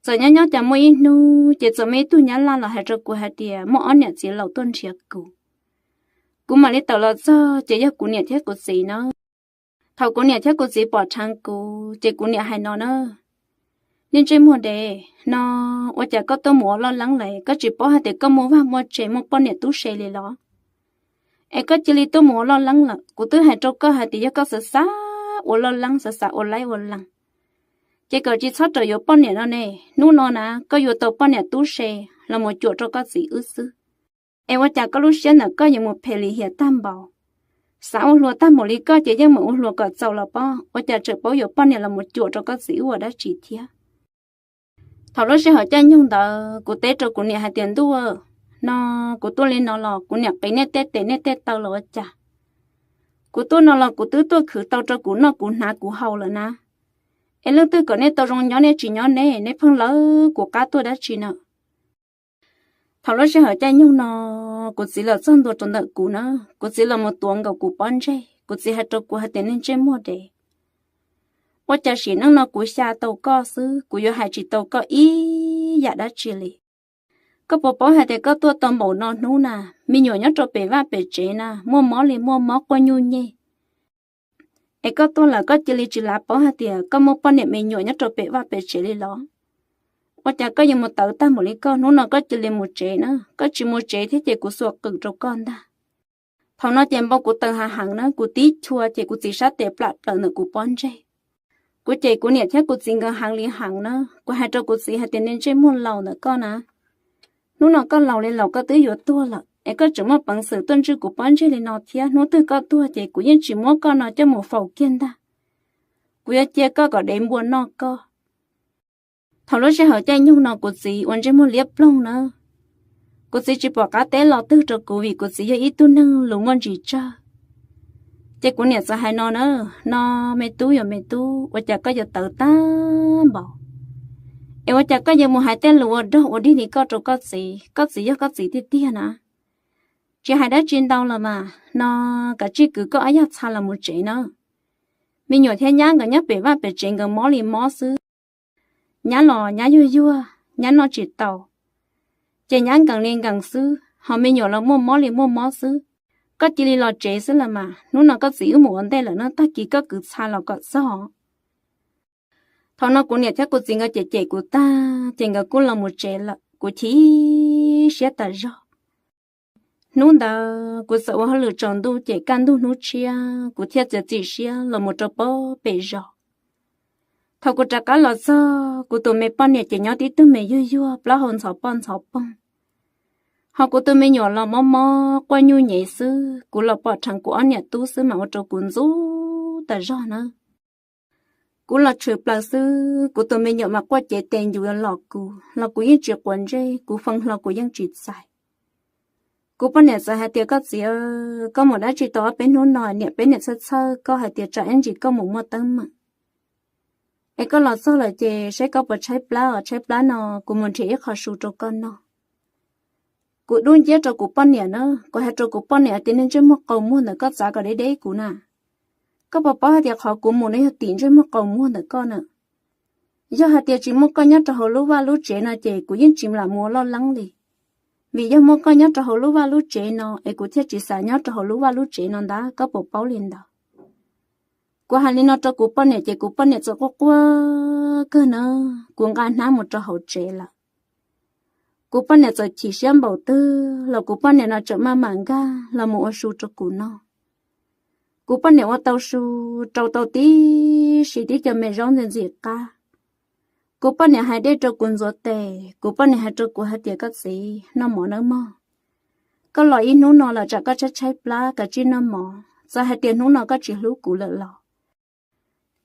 Txawm nyob nyob cas muaj ib hnub ces txawm muaj ib tug nyab laj los hais rau kuv hais tias muaj ob niam txiv laus tuaj nrhiav kuv. Kuv mam li tawm los txog ces yog kuv niam thiab kuv txiv na. Thaum kuv niam thiab kuv txiv pom dheev kuv ces kuv niam hais no na, Niag ntsej muag dev no, ua cas koj tuaj mus ua loj leeb lawm koj tsis paub hais tias koj muaj vaj muaj tse muaj poj niam tub se li los? Es koj cia li tuaj mus ua loj leeb lawm, kuv twb hais rau koj hais tias yog koj xav xav ua loj leeb, xav xav ua laib ua lees, ces kom tsis txhob rawm yuav poj niam no ne. Hnub no na koj yuav tau poj niam tub se los mus cuam rau koj txiv wb xwb. Es ua cas koj lub siab ntawm koj yuav mus phem lim hiam tag npaum? Xav ua hluas tag npaum li koj ces yeej meem ua hluas kom txaus los pob, ua cas tseem paub yuav poj niam los mus cuam rau koj txiv wb ua dab tsi thiab? Thaum lub sij hawm caij nyoog ntawd kuv teb rau kuv niam hais tias, Ntuj, no kuv tuaj li no los kuv niam qiv nej tej tes nej tej taw los ua cas? Kuv tuaj no los kuv twb tuaj khwv tau rau kuv noj kuv hnav kuv haus lawm na. Es leej twg kom nej tau zoo nyob nej tsis nyob ne, nej pheej lawv kuv qab tuaj dab tsi na? Thaum lub sij hawm caij nyoog no kuv txiv los txog ntua rau ntawm kuv na, kuv txiv los mus tuav nkaus kuv pob ntseg, kuv txiv hais rau kuv hais tias, Niag ntsej muag dev, ua cas sim neej no kuv xya tau koj xwb kuv yuav hais tsis tau koj ib yam dab tsi li? Koj puas paub hais tias koj tuaj tau npaum no hnub na, me nyuam nyob rau pem vaj pem tsev na muaj mob li muaj mob quaj nyuj nyeg. Es koj tuaj lawm koj cia li tsis lav paub hais tias koj muaj poj niam me nyuam nyob rau pem vaj pem tsev li los? Ua cas koj yuav mus tawv tag npaum li koj? Hnub no koj cia li mus tsev na, koj tsis mus tsev thiab ces kuv xuas qws rau koj ntag. Thaum no ces npau kuv taws hav heev na, kuv tib chua ces kuv txiv sab tes plam plaws ntawm kuv pob ntseg. Kuv cem kuv niam thiab kuv txiv nkawd heev li heev na. Kuv hais rau kuv txiv hais tias, niag ntsej muag laus ntawm koj na, hnub no koj laus li laus koj twb yuav tuag lawm es koj tseem muaj peev xwm tuaj ntswj kuv pob ntseg li no thiab. Hnub twg koj tuag ces kuv yeej tsis muab koj no coj mus faus kiag ntag. Kuv yuav cia koj kom dev npua noj koj. Thaum lub sij hawm caij nyoog no kuv txiv ua ntsej muag liab ploog na. Kuv txiv tsis pom qab teb lo twg rau kuv vim kuv txiv yog ib tug neeg lus muaj ntsis tsawg. Ces kuv niam txawm hais no na, no, me tub, yog me tub, ua cas koj yuav tawv tag npaum es ua cas koj yuav mus hais tej lus ua dog ua dig li koj rau koj txiv? Koj txiv yog koj txiv tiag tiag na. Tsis hais dab tsi ntau los mas no, kav tsij kwv koj ob yag txha los mus tsev na. Me nyuam thiab nyab nkawd nyob pem vaj pem tsev nkawd mob li mob xwb. Nyab los nyab yuag yuag, nyab noj tsis tau, ces nyab nkees li nkees xwb, ho me nyuam los muaj mob li muaj mob xwb. Koj cia li los tsev xwb los mas, hnub no koj txiv wb mus ua ntej lawm no, tag kis koj kwv txha los kom txog. Thaum no kuv niam thiab kuv txiv nkawd cem cem kuv tag ces nkawd kuj los mus tsev lawm, kuv chim siab tas zog. Hnub ntawd kuv txawm ua hauj lwm tsaus ntuj ces kaj ntug hnub tshiab kuv thiaj txiav txim siab los mus rau pem zos. Thaum kuv rov qab los txog, kuv tus me poj niam ces nyob tib tug me yuag yuag plaub hau ntxhov poj ntxhov poog, ho kuv tus me nyuam los mob mob quaj nyuj nyev xwb. Kuv los pom dheev kuv ob niam tub xwb mas ua rau kuv ntxub tas zog na. Kuv los tshwm plaws xwb, kuv tus me nyuam mas quaj cev tes ncuv los kuv, los kuv yeej tsis quav ntsej, kuv fee hlo kuv yeej tsis txais. Kuv poj niam txawm hais tias, koj txiv, koj mus dab tsi tau ob peb hnub no, niam peb niam txhawj txhawj koj hais tias tsam ib ntsis koj mus muaj teeb meem, es koj los txog lawm ces saib koj puas tshaib plab os, tshaib plab no kuv mus nrhiav ib qho su rau koj noj. Kuv dub nciab rau kuv poj niam na, kuv hais rau kuv poj niam tias, niag ntsej muag qau muag ntawm koj, txav kom deb deb kuv na. Koj puas paub hais tias qhov kuv mus no yog tim ntsej muag qau muag ntawm koj na? Yog hais tias tsis muaj koj nyob rau hauv lub vaj lub tsev no ces kuv yeej tsis lam mus ua loj leeb li. Vim yog muaj koj nyob rau hauv lub vaj lub tsev no es kuv thiaj tsis xav nyob rau hauv lub vaj lub tsev no ntag, koj puas paub li ntawd? Kuv hais li no rau kuv poj niam ces kuv poj niam txawm quaj quaj kawg na, kuv nqa hnab mus rau hauv tsev lawm. Kuv poj niam txawm chim siab npaum twg los kuv poj niam no tseem maj mam nkag los mus ua su rau kuv noj. Kuv poj niam ua tau su, rau tau tib si tib co me zaub ntxim ntxim qab. Kuv poj niam hais dej rau kuv ntxuav tes, kuv poj niam hais rau kuv hais tias, koj txiv, noj mov nawb mog. Koj los ib hnub no lawm tsam koj tshaib tshaib plab, kav tsij noj mov. Txawm hais tias hnub no koj tsis hlub kuv lawm los,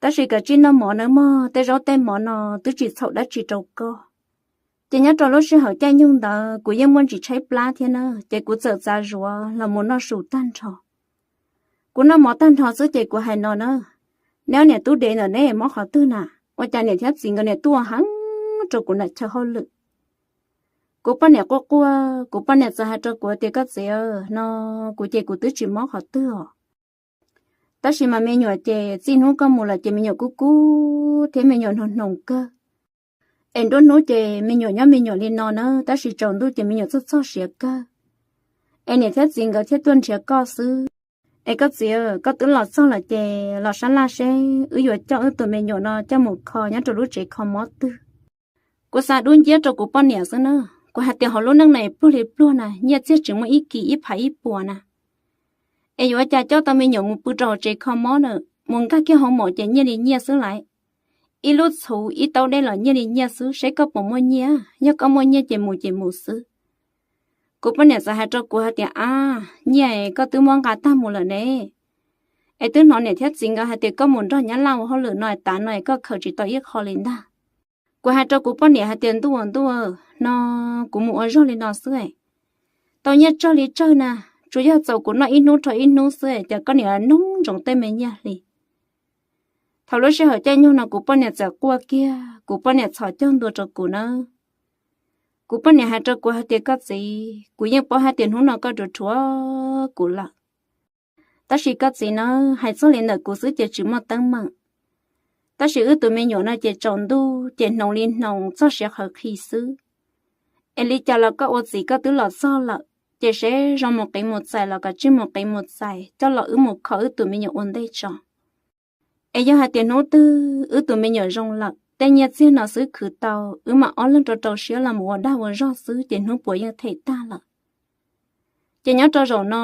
tab sis kav tsij noj mov nawb mog, tej zaub tej mov no twb tsis txhaum dab tsi rau koj. Ces nyob rau lub sij hawm caij nyoog ntawd kuv yeej muaj ntsis tshaib plab thiab na, ces kuv txawm txav zuav los mus noj su tag nrho. Kuv noj mov tag nrho xwb ces kuv hais no na, neb ob niam tub dev ntawm neb mob qhov twg na? Ua cas niam thiab txiv nkawd niam tuaj heev rau kuv nram chaw hauj lwm? Kuv poj niam quaj quaj, kuv poj niam txawm hais rau kuv tias, koj txiv, no kuv ces kuv twb tsis mob qhov twg os. Tab sis mas me nyuam ces txij hnub koj mus lawm ces me nyuam kub kub thiab me nyuam hnoos hnoos kawg. Es nruab hnub ces me nyuam nyob me nyuam li no na, tab sis tsaus ntuj ces me nyuam txog txog siav kawg. Es niam thiab txiv nkawd thiaj tuaj nrhiav koj xwb. Es koj txiv, koj twb los txog lawm ces los sab laj seb wb yuav coj wb tus me nyuam no coj mus kho nyob rau lub tsev kho mob twg. Kuv xav dub nciab rau kuv poj niam xwb na. Kuv hais tias hauv lub neej no pluag li pluag na, nyiaj txiag tsis muaj ib kis ib phav ib puas na. Es yuav ua cas coj tau me nyuam mus pw rau hauv tsev kho mob na, mus nkag kiag hauv mom ces nyiaj li nyiaj xwb lawm. Ib lub txhuv ib taub dej los nyiaj li nyiaj xwb, seb koj puas muaj nyiaj, yog koj muaj nyiaj ces mus ces mus xwb. Kuv poj niam txawm hais rau kuv hais tias, ab, nyiaj koj twb muab nqa tag mus lawm ne. Es twb hnov niam thiab txiv nkawd hais tias koj mus nrog nyab laj ua hauj lwm no tav no es koj khaws tsis tau ib qho li ntag. Kuv hais rau kuv poj niam hais tias, ntuj aw ntuj aw, no kuv mus ua zog li no xwb, tau nyiaj tsawg li tsawg na, tsuas yog txaus kuv noj ib hnub rau ib hnub xwb, cas koj niam noog ntsoov tej me nyiaj hli. Thaum lub sij hawm caij nyoog no kuv poj niam txawm quaj kiag, kuv poj niam txhos caug ntua rau kuv nawb. Kuv poj niam hais rau kuv hais tias, koj txiv, kuv yeej paub hais tias hnub no koj rhuav rhuav kuv lawm. Tab sis koj txiv nawb, hais txog li ntawm kuv xwb ces tsis muaj teeb meem. Tab sis wb tus me nyuam no ces tsaus ntuj ces hnoos li hnoos txog siav qhawv qhi xwb. Es li cas los koj ua txiv koj twb los txog lawm, ces seb zoo mus qiv mus txais los kav tsij mus qiv mus txais coj los wb mus kho wb tus me nyuam ua ntej tso. Es yog hais tias hnub twg wb tus me nyuam zoo lawm, tej nyiaj txiag no xwb khwv tau, wb mam ob leeg rau rau siab los mus ua dag ua zog xwb ces hnub puas yeej them tag lawm. Ces nyob rau zaum no,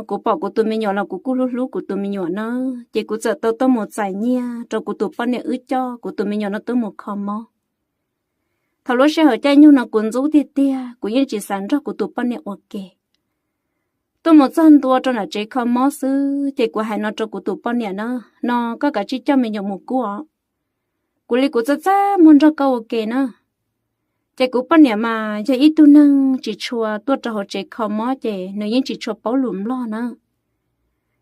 kuv pom kuv tus me nyuam los kuv kuj hlub hlub kuv tus me nyuam na, ces kuv txawm tau tuaj mus txais nyiaj rau kuv tus poj niam wb coj kuv tus me nyuam no tuaj mus kho mob. Thaum lub sij hawm caij nyoog no kuv ntxub tiag tiag, kuv yeej tsis xav nrog kuv tus poj niam ua ke. Tuaj mus txog ntua rau nram tsev kho mob xwb ces kuv hais no rau kuv tus poj niam na, no koj kav tsij coj me nyuam mus kuaj, kuv li kuv txaj txaj muag nrog koj ua ke na. Ces kuv poj niam mas yog ib tug neeg tsis tshua tuaj rau hauv tsev kho mob ces nws yeej tsis tshua paub lus Nplog na.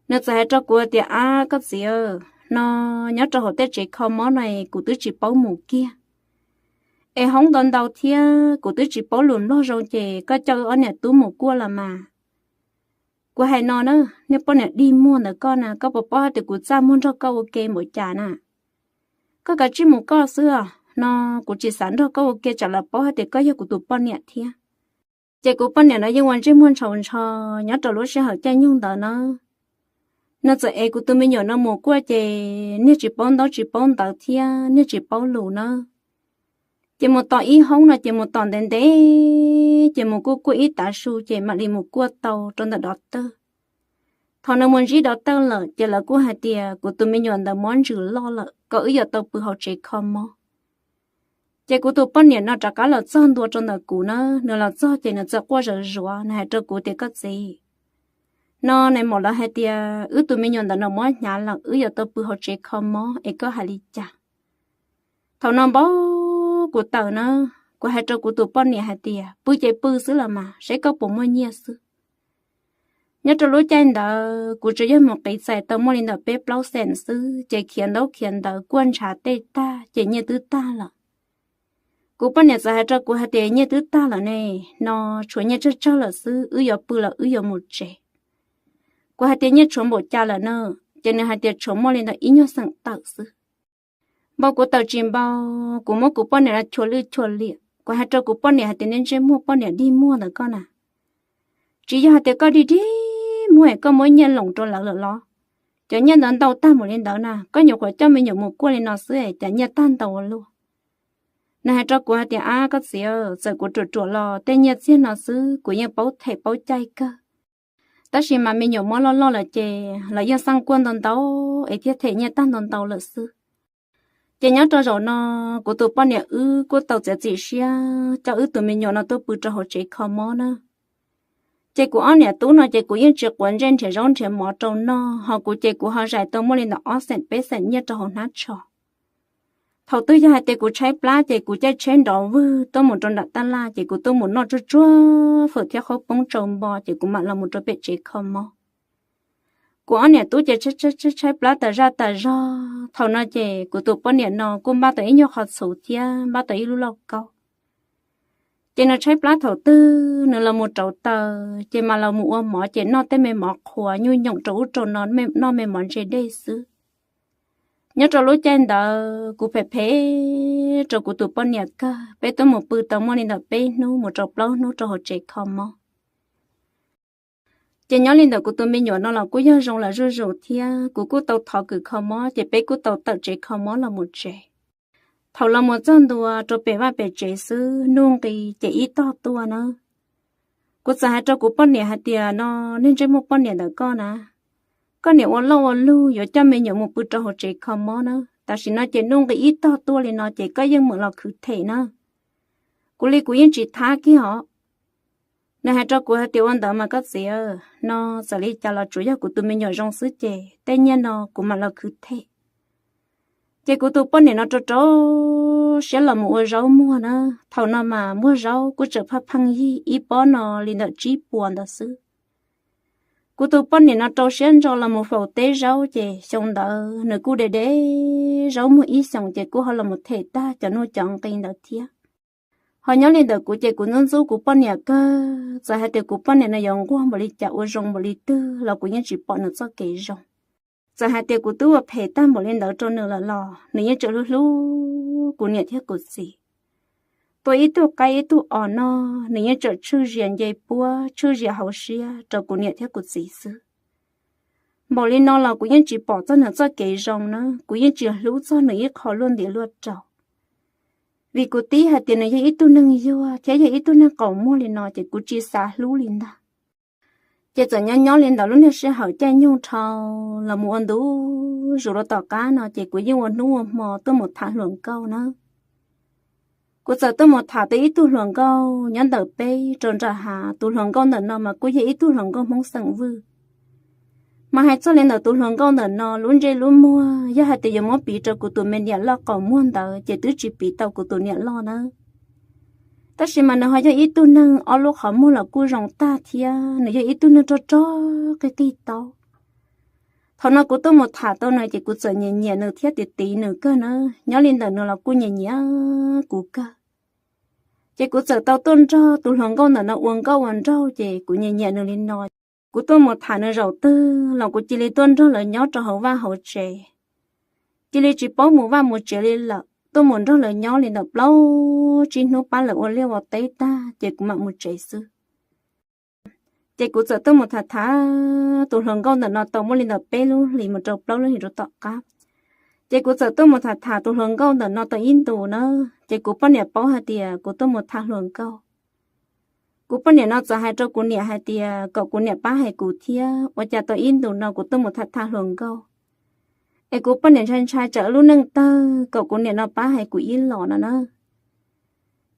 Nws txawm hais rau kuv tias, Ab koj txiv, no nyob rau hauv tej tsev kho mob no kuv twb tsis paub mus kiag, es hoob ntau ntau thiab kuv twb tsis paub lus Nplog zoo ces koj coj wb ob niam tub mus kuaj los mas. Kuv hais no na, niag poj niam dig muag ntawm koj na, koj puas paub hais tias kuv txaj muag nrog koj ua ke npaum cas na? Koj kav tsij mus koj xwb os, no kuv tsis xav nrog koj ua ke tsam lawv paub hais tias koj yog kuv tus poj niam thiab. Ces kuv poj niam no yeej ua ntsej muag ntshaus ntsho nyob rau lub sij hawm caij nyoog ntawd na. Nws txawm ev kuv tus me nyuam no mus kuaj ces niag tsis paub ntaub tsis paub ntawv thiab niag tsis paub lus na. Ces mus tom ib hoob no ces mus tom ntev ntev, ces mus kuaj kuaj ib tav su ces mam li mus kuaj tau rau ntawm dov tawj. Thaum nws mus ntsib dov tawj lawm ces lawv kuj hais tias kuv tus me nyuam ntawd mob ntsws loj lawm, kom wb yuav tau pw hauv tsev kho mob. Ces kuv tus poj niam no rov qab los txog ntua rau ntawm kuv na, nws los txog ces nws txawm quaj zawv zuav, nws hais rau kuv tias, Koj txiv, no nais maum lawv hais tias wb tus me nyuam ntawm no mob hnyav lawm, wb yuav tau pw hauv tsev kho mob es koj hais li cas? Thaum no npau kuv tawm na, kuv hais rau kuv tus poj niam hais tias, Pw ces pw xwb los mas, seb koj puas muaj nyiaj xwb. Nyob rau lub caij ntawd kuv tsuas yog mus qiv txais tau muaj li ntawm peb plaub xees xwb, ces khiav ntaub khiav ntawv kuaj ntshav tej tag ces nyiaj twb tag lawm. Kuv poj niam txawm hais rau kuv hais tias, Nyiaj twb tag lawm ne, no tshuav nyiaj tsawg tsawg lawm xwb, wb yuav pw los wb yuav mus tsev. Kuv hais tias, Nyiaj tshuav npaum cas lawm na? Ces nws hais tias, Tshuav muaj li ntawm ib nyuag xeem tawm xwb. Npau kuv tawm tsis npau, kuv muab kuv poj niam no chua lwj chua liam, kuv hais rau kuv poj niam hais tias, Niag ntsej muag poj niam dig muag ntawm koj na, tsis yog hais tias koj dig dig muag es koj muab nyiaj loos rau lawv lawm los? Cov nyiaj ntawd ntau tag npaum li ntawd na, koj nyuam qhuav coj me nyuam mus kuaj li no xwb es cas nyiaj tag ntau ua luaj? Nws hais rau kuv hais tias, Ab koj txiv, txawm kuv ruam ruam los tej nyiaj txiag no xwb kuv yeej paub them paub caij kawg. Tab sis mas me nyuam mob loj loj lawm ces lawv yeej xaj kuaj ntau ntau es thiaj them nyiaj tag ntau ntau lawm xwb. Ces nyob rau zaum no, kuv tus poj niam wb kuj tau txiav txim siab coj wb tus me nyuam no tuaj pw rau hauv tsev kho mob na. Ces kuv ob niam tub no ces kuv yeej tsis quav ntsej nrhiav zaub nrhiav mov rau noj, ho kuv ces kuv ho zais tau muaj li ntawm ob xeem peb xeem nyiaj rau hauv hnab tsho. Thaum twg yog hais tias kuv tshaib plab ces kuv caij tsheb nrov vwg tuaj mus rau nram tab laj ces kuv tuaj mus noj tsuag tsuag fawm thiab qhaub poob tsau npo ces kuv mam los mus rau pem tsev kho mob. Kuv ob niam tub ces tshaib tshaib tshaib plab tas zaj tas zog. Thaum no ces kuv tus poj niam no kuj npaj tau ib nyuag qhov txhuv thiab npaj tau ib lub lauj kaub. Ces nws tshaib plab thaum twg nws los mus rauv taws ces mam los mus ua mov ces noj tej me mov qhuav nyuj nyoom rau ub rau no, noj me mov ntse dej xwb. Nyob rau lub caij ntawd kuv phem phem rau kuv tus poj niam kawg, peb twb mus pw tau muaj li ntawm peb hnub mus rau plaub hnub rau hauv tsev kho mob. Ces nyob li ntawm kuv tus me nyuam no los kuj yog zoo lawm zuj zus thiab kuv kuj tau thov kws kho mob ces peb kuj tau tawm tsev kho mob los mus tsev. Thaum los mus txog ntua rau pem vaj pem tsev xwb nuj nqis ces ib tog tuaj na. Kuv txawm hais rau kuv poj niam hais tias, No niag ntsej muag poj niam ntawm koj na, koj niam ua loj ua lug yuav coj me nyuam mus pw rau hauv tsev kho mob na, tam sim no ces nuj nqis ib tog tuaj li no ces koj yeej meem los khwv them na. Kuv li kuv yeej tsis thab kiag os. Nws hais rau kuv hais tias, Ua ntawd mas koj txiv, no txawm li cas los tsuas yog kuv tus me nyuam zoo xwb ces tej nyiaj no kuv mam los khwv them. Ces kuv tus poj niam no rau rau siab los mus ua zaub muag na. Thaum no mas muag zaub kuj tseem pheej pheej yig, ib pob no li ntawm tsib puas ntawd xwb. Kuv tus poj niam no rau siab ntso los mus faus teb zaub ces xyoo ntawd nws kuj de de zaub muag ib xyoos ces kuj ho los mus them tag cov nuj cov nqi ntawd thiab. Ho nyob li ntawm kuv ces kuv ntxub ntxub kuv poj niam kawg, txawm hais tias kuv poj niam no yuav nquag npaum li cas ua zoo npaum li twg los kuv yeej tsis pom nws txoj kev zoo. Txawm hais tias kuv twb ua phem tag npaum li ntawd rau nws lawm los nws yeej tseem hlub hlub kuv niam thiab kuv txiv. Tua ib tug qaib ib tug os noj nws yeej tseem tshwj zias nce puab tshwj zias hauv siab rau kuv niam thiab kuv txiv xwb. Npaum li no los kuv yeej tsis pom txog nws txoj kev zoo na, kuv yeej tsis hlub txog nws ib qho luaj ntiv luaj rau. Vim kuv tib hais tias nws yog ib tug neeg yuag thiab yog ib tug neeg qaum muag li no ces kuv tsis xav hlub li ntag. Ces txawm nyob nyob li ntawd lub niag sij hawm caij nyoog dhau los mus ua ntu zus rau tom qab no ces kuv yeej ua hnub ua hmo tuaj mus tham hluas nkauj na. Kuv txawm tuaj mus tham tau ib tug hluas nkauj nyob ntawm peb rau nram hav, tus hluas nkauj ntawm no mas kuj yog ib tug hluas nkauj Hmoob xeem Vwj. Mas hais txog li ntawm tus hluas nkauj ntawm no lub ntsej lub muag yog hais tias yuav muab piv rau kuv tus me niam loj qaum muag ntawd ces twb tsis piv tau kuv tus niam loj nawb. Tab sis mas nws ho yog ib tug neeg ob lub qhov muag los kuj zoo tag thiab nws yog ib tug neeg rog rog qig qig taub. Thaum no kuv tuaj mus tham tau nws ces kuv txawm nyiam nyiam nws thiab tiv tiv nws kawg na. Nyob li ntawm nws los kuj nyiam nyiam kuv kawg. Ces kuv txawm tau tuaj nrog tus hluas nkauj ntawm no ua nkauj ua nraug ces kuv nyiam nyiam nws li no. Kuv tuaj mus tham nws zaum twg los kuv cia li tuaj nrog lawv nyob rau hauv vaj hauv tsev, cia li tsis paub mus vaj mus tsev li lawm, tuaj mus nrog lawv nyob li ntawm plaub tsib hnub pab lawv ua liaj ua teb tag ces kuv mam mus tsev xwb. Ces kuv txawm tuaj mus tham tham tus hluas nkauj ntawm no tau muaj li ntawm peb lub hlis mus rau plaub lub hlis rau tom qab. Ces kuv txawm tuaj mus tham tham tus hluas nkauj ntawm no tau ib ntus na, ces kuv poj niam paub hais tias kuv tuaj mus tham hluas nkauj. Kuv poj niam no txawm hais rau kuv niam hais tias kom kuv niam pab hais kuv thiab, ua cas tau ib ntus no kuv tuaj mus tham tham hluas nkauj es kuv poj niam ntshai ntshai tsam lub neej tawg, kom kuv niam no pab hais kuv ib los no na.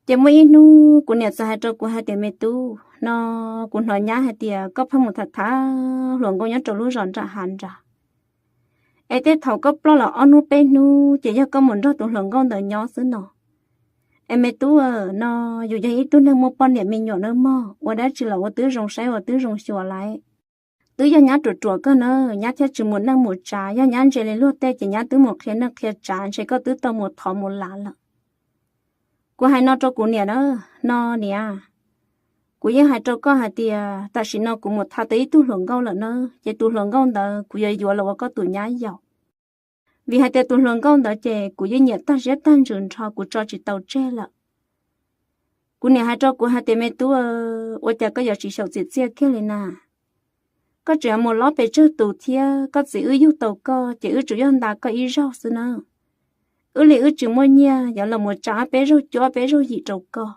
Ces muaj ib hnub kuv niam txawm hais rau kuv hais tias, Me tub, no kuv hnov nyab hais tias koj pheej mus tham tham hluas nkauj nyob rau lub zos nram hav nrad, es tej thaum koj ploj los ob hnub peb hnub ces yog koj mus nrog tus hluas nkauj ntawd nyob xwb no. Es me tub, no yus yog ib tug neeg muaj poj niam me nyuam nawb mog, ua dab tsi los ua twb zoo saib ua twb zoo xyuas lawm. Twb yog nyab ruam ruam kawg na, nyab thiaj tsis mus neej mus tsav, yog nyab ntse li luag tej ces nyab twb mus qhia neej qhia tsav ntshe koj twb tau mus thov mus lav lawm. Kuv hais no rau kuv niam na, no niam, kuv yeej hais rau koj hais tias tam sim no kuv mus tham tau ib tug hluas nkauj lawm na, ces tus hluas nkauj ntawd kuv yuav yuav los ua koj tus nyab yaus. Vim hais tias tus hluas nkauj ntawd ces kuv yeej nyiam tag siab tag ntsws nrho, kuv tso tsis tau tseg lawm. Kuv niam hais rau kuv hais tias, Me tub, ua cas koj yuav tsis xyaum txim txiaj kiag li na? Koj tseem mus lob pes tsawg tus thiab, koj txiv wb yug tau koj ces wb tsuas yog nta koj ib zaug xwb na. Wb li wb tsis muaj nyiaj yuav los mus tsa ob peb zaug cuab ob peb zaug yim rau koj.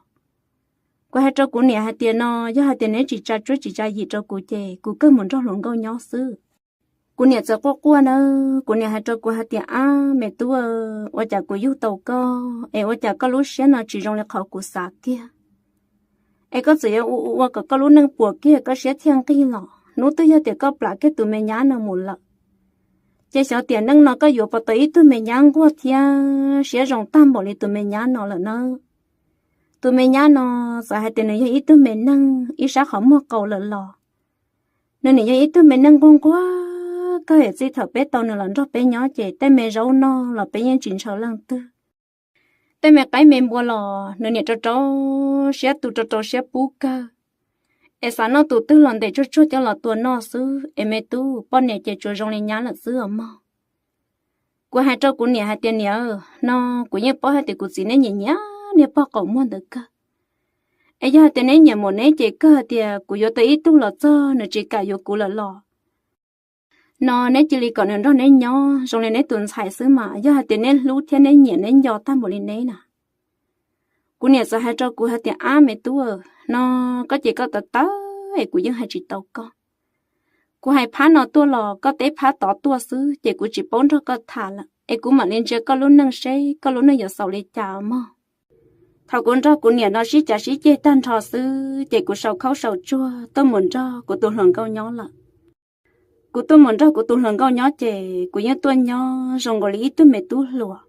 Kuv hais rau kuv niam hais tias, No yog hais tias neb tsis tsa cuab tsis tsa yim rau kuv ces kuv kawg mus nrog hluas nkauj nyob xwb. Kuv niam txawm quaj quaj na, kuv niam hais rau kuv hais tias, Ab me tub, ua cas kuv yug tau koj es ua cas koj lub siab no tsis zoo li qhov kuv xav kiag? Es koj txawm yuav ua ua kom koj lub neej puas kiag koj siab thiaj nqig los. Hnub twg yog tias koj plam kiag tus me nyab no mus lawm, ces xyov tiam neej no koj yuav puas tau ib tug me nyab nquag thiab siab zoo tag npaum li tus me nyab no lawm na. Tus me nyab no txawm hais tias nws yog ib tug me neeg ib sab qhov muag qau lawm los nws nim yog ib tug me neeg nquag nquag kawg, txij thaum peb tau nws los nrog peb nyob ces tej me zaub noj los peb yeej tsis ntshaw leej twg. Tej me qaib me npua los nws nim rau rau siab tu, rau rau siab pub kawg. Es xav noj tus twg los ntes tsuag tsuag coj los tua noj xwb. Es me tub, poj niam ces tsuas zoo li nyab lawm xwb os mog. Kuv hais rau kuv niam hais tias, Niam, no kuv yeej paub hais tias kuv txiv neb nyiam nyiam niag pog qaum muag ntawd kawg. Es yog hais tias neb nyiam mus neb ces kawg hais tias kuv yuav tau ib tug los txog nws tsis kam yuav kuv lawm los, no neb cia li kom nws nrog neb nyob zoo li neb tus ntxhais xwb mas, yog hais tias neb hlub thiab neb nyiam neb nco tag npaum li neb na. Kuv niam txawm hais rau kuv hais tias, Ab me tub, no koj ces koj tawv tawv es kuv yeej hais tsis tau koj. Kuv hais phab no tuaj los koj teb phab tod tuaj xwb ces kuv tsis paub nrog koj tham lawm, es kuv mam li ntsia koj lub neej seb koj lub neej yuav xaus li cas mog. Thaum kuv nrog kuv niam no sib cav sib ceg tag nrho xwb ces kuv sau khaub sau tsuag tuaj mus nrog kuv tus hluas nkauj nyob lawm. Kuv tuaj mus nrog kuv tus hluas nkauj nyob ces kuv yeej tuaj nyob zoo nkaus li ib tug me tub hluas,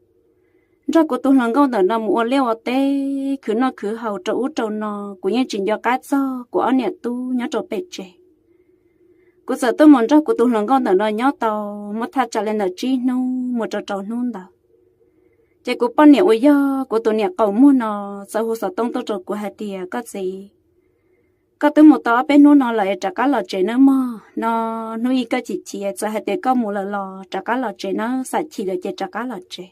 nrog kuv tus hluas nkauj ntawm no mus ua liaj ua teb, khwv noj khwv haus rau ub rau no, kuv yeej tsis nco qab txog kuv ob niam tub nyob rau pem tsev. Kuv txawm tuaj mus nrog kuv tus hluas nkauj ntawm no nyob tau muaj thaj tsam li ntawm tsib hnub mus rau rau hnub ntawd, ces kuv poj niam uas yog kuv tus niam qaum muag no txawm hu xov tooj tuaj rau kuv hais tias, Koj txiv, koj twb mus tau ob peb hnub no lawm es rov qab los tsev nawb mog, no hnub ib koj chim chim txawm hais tias koj mus lawm los rov qab los tsev nawb, xam chim lawm ces rov qab los tsev.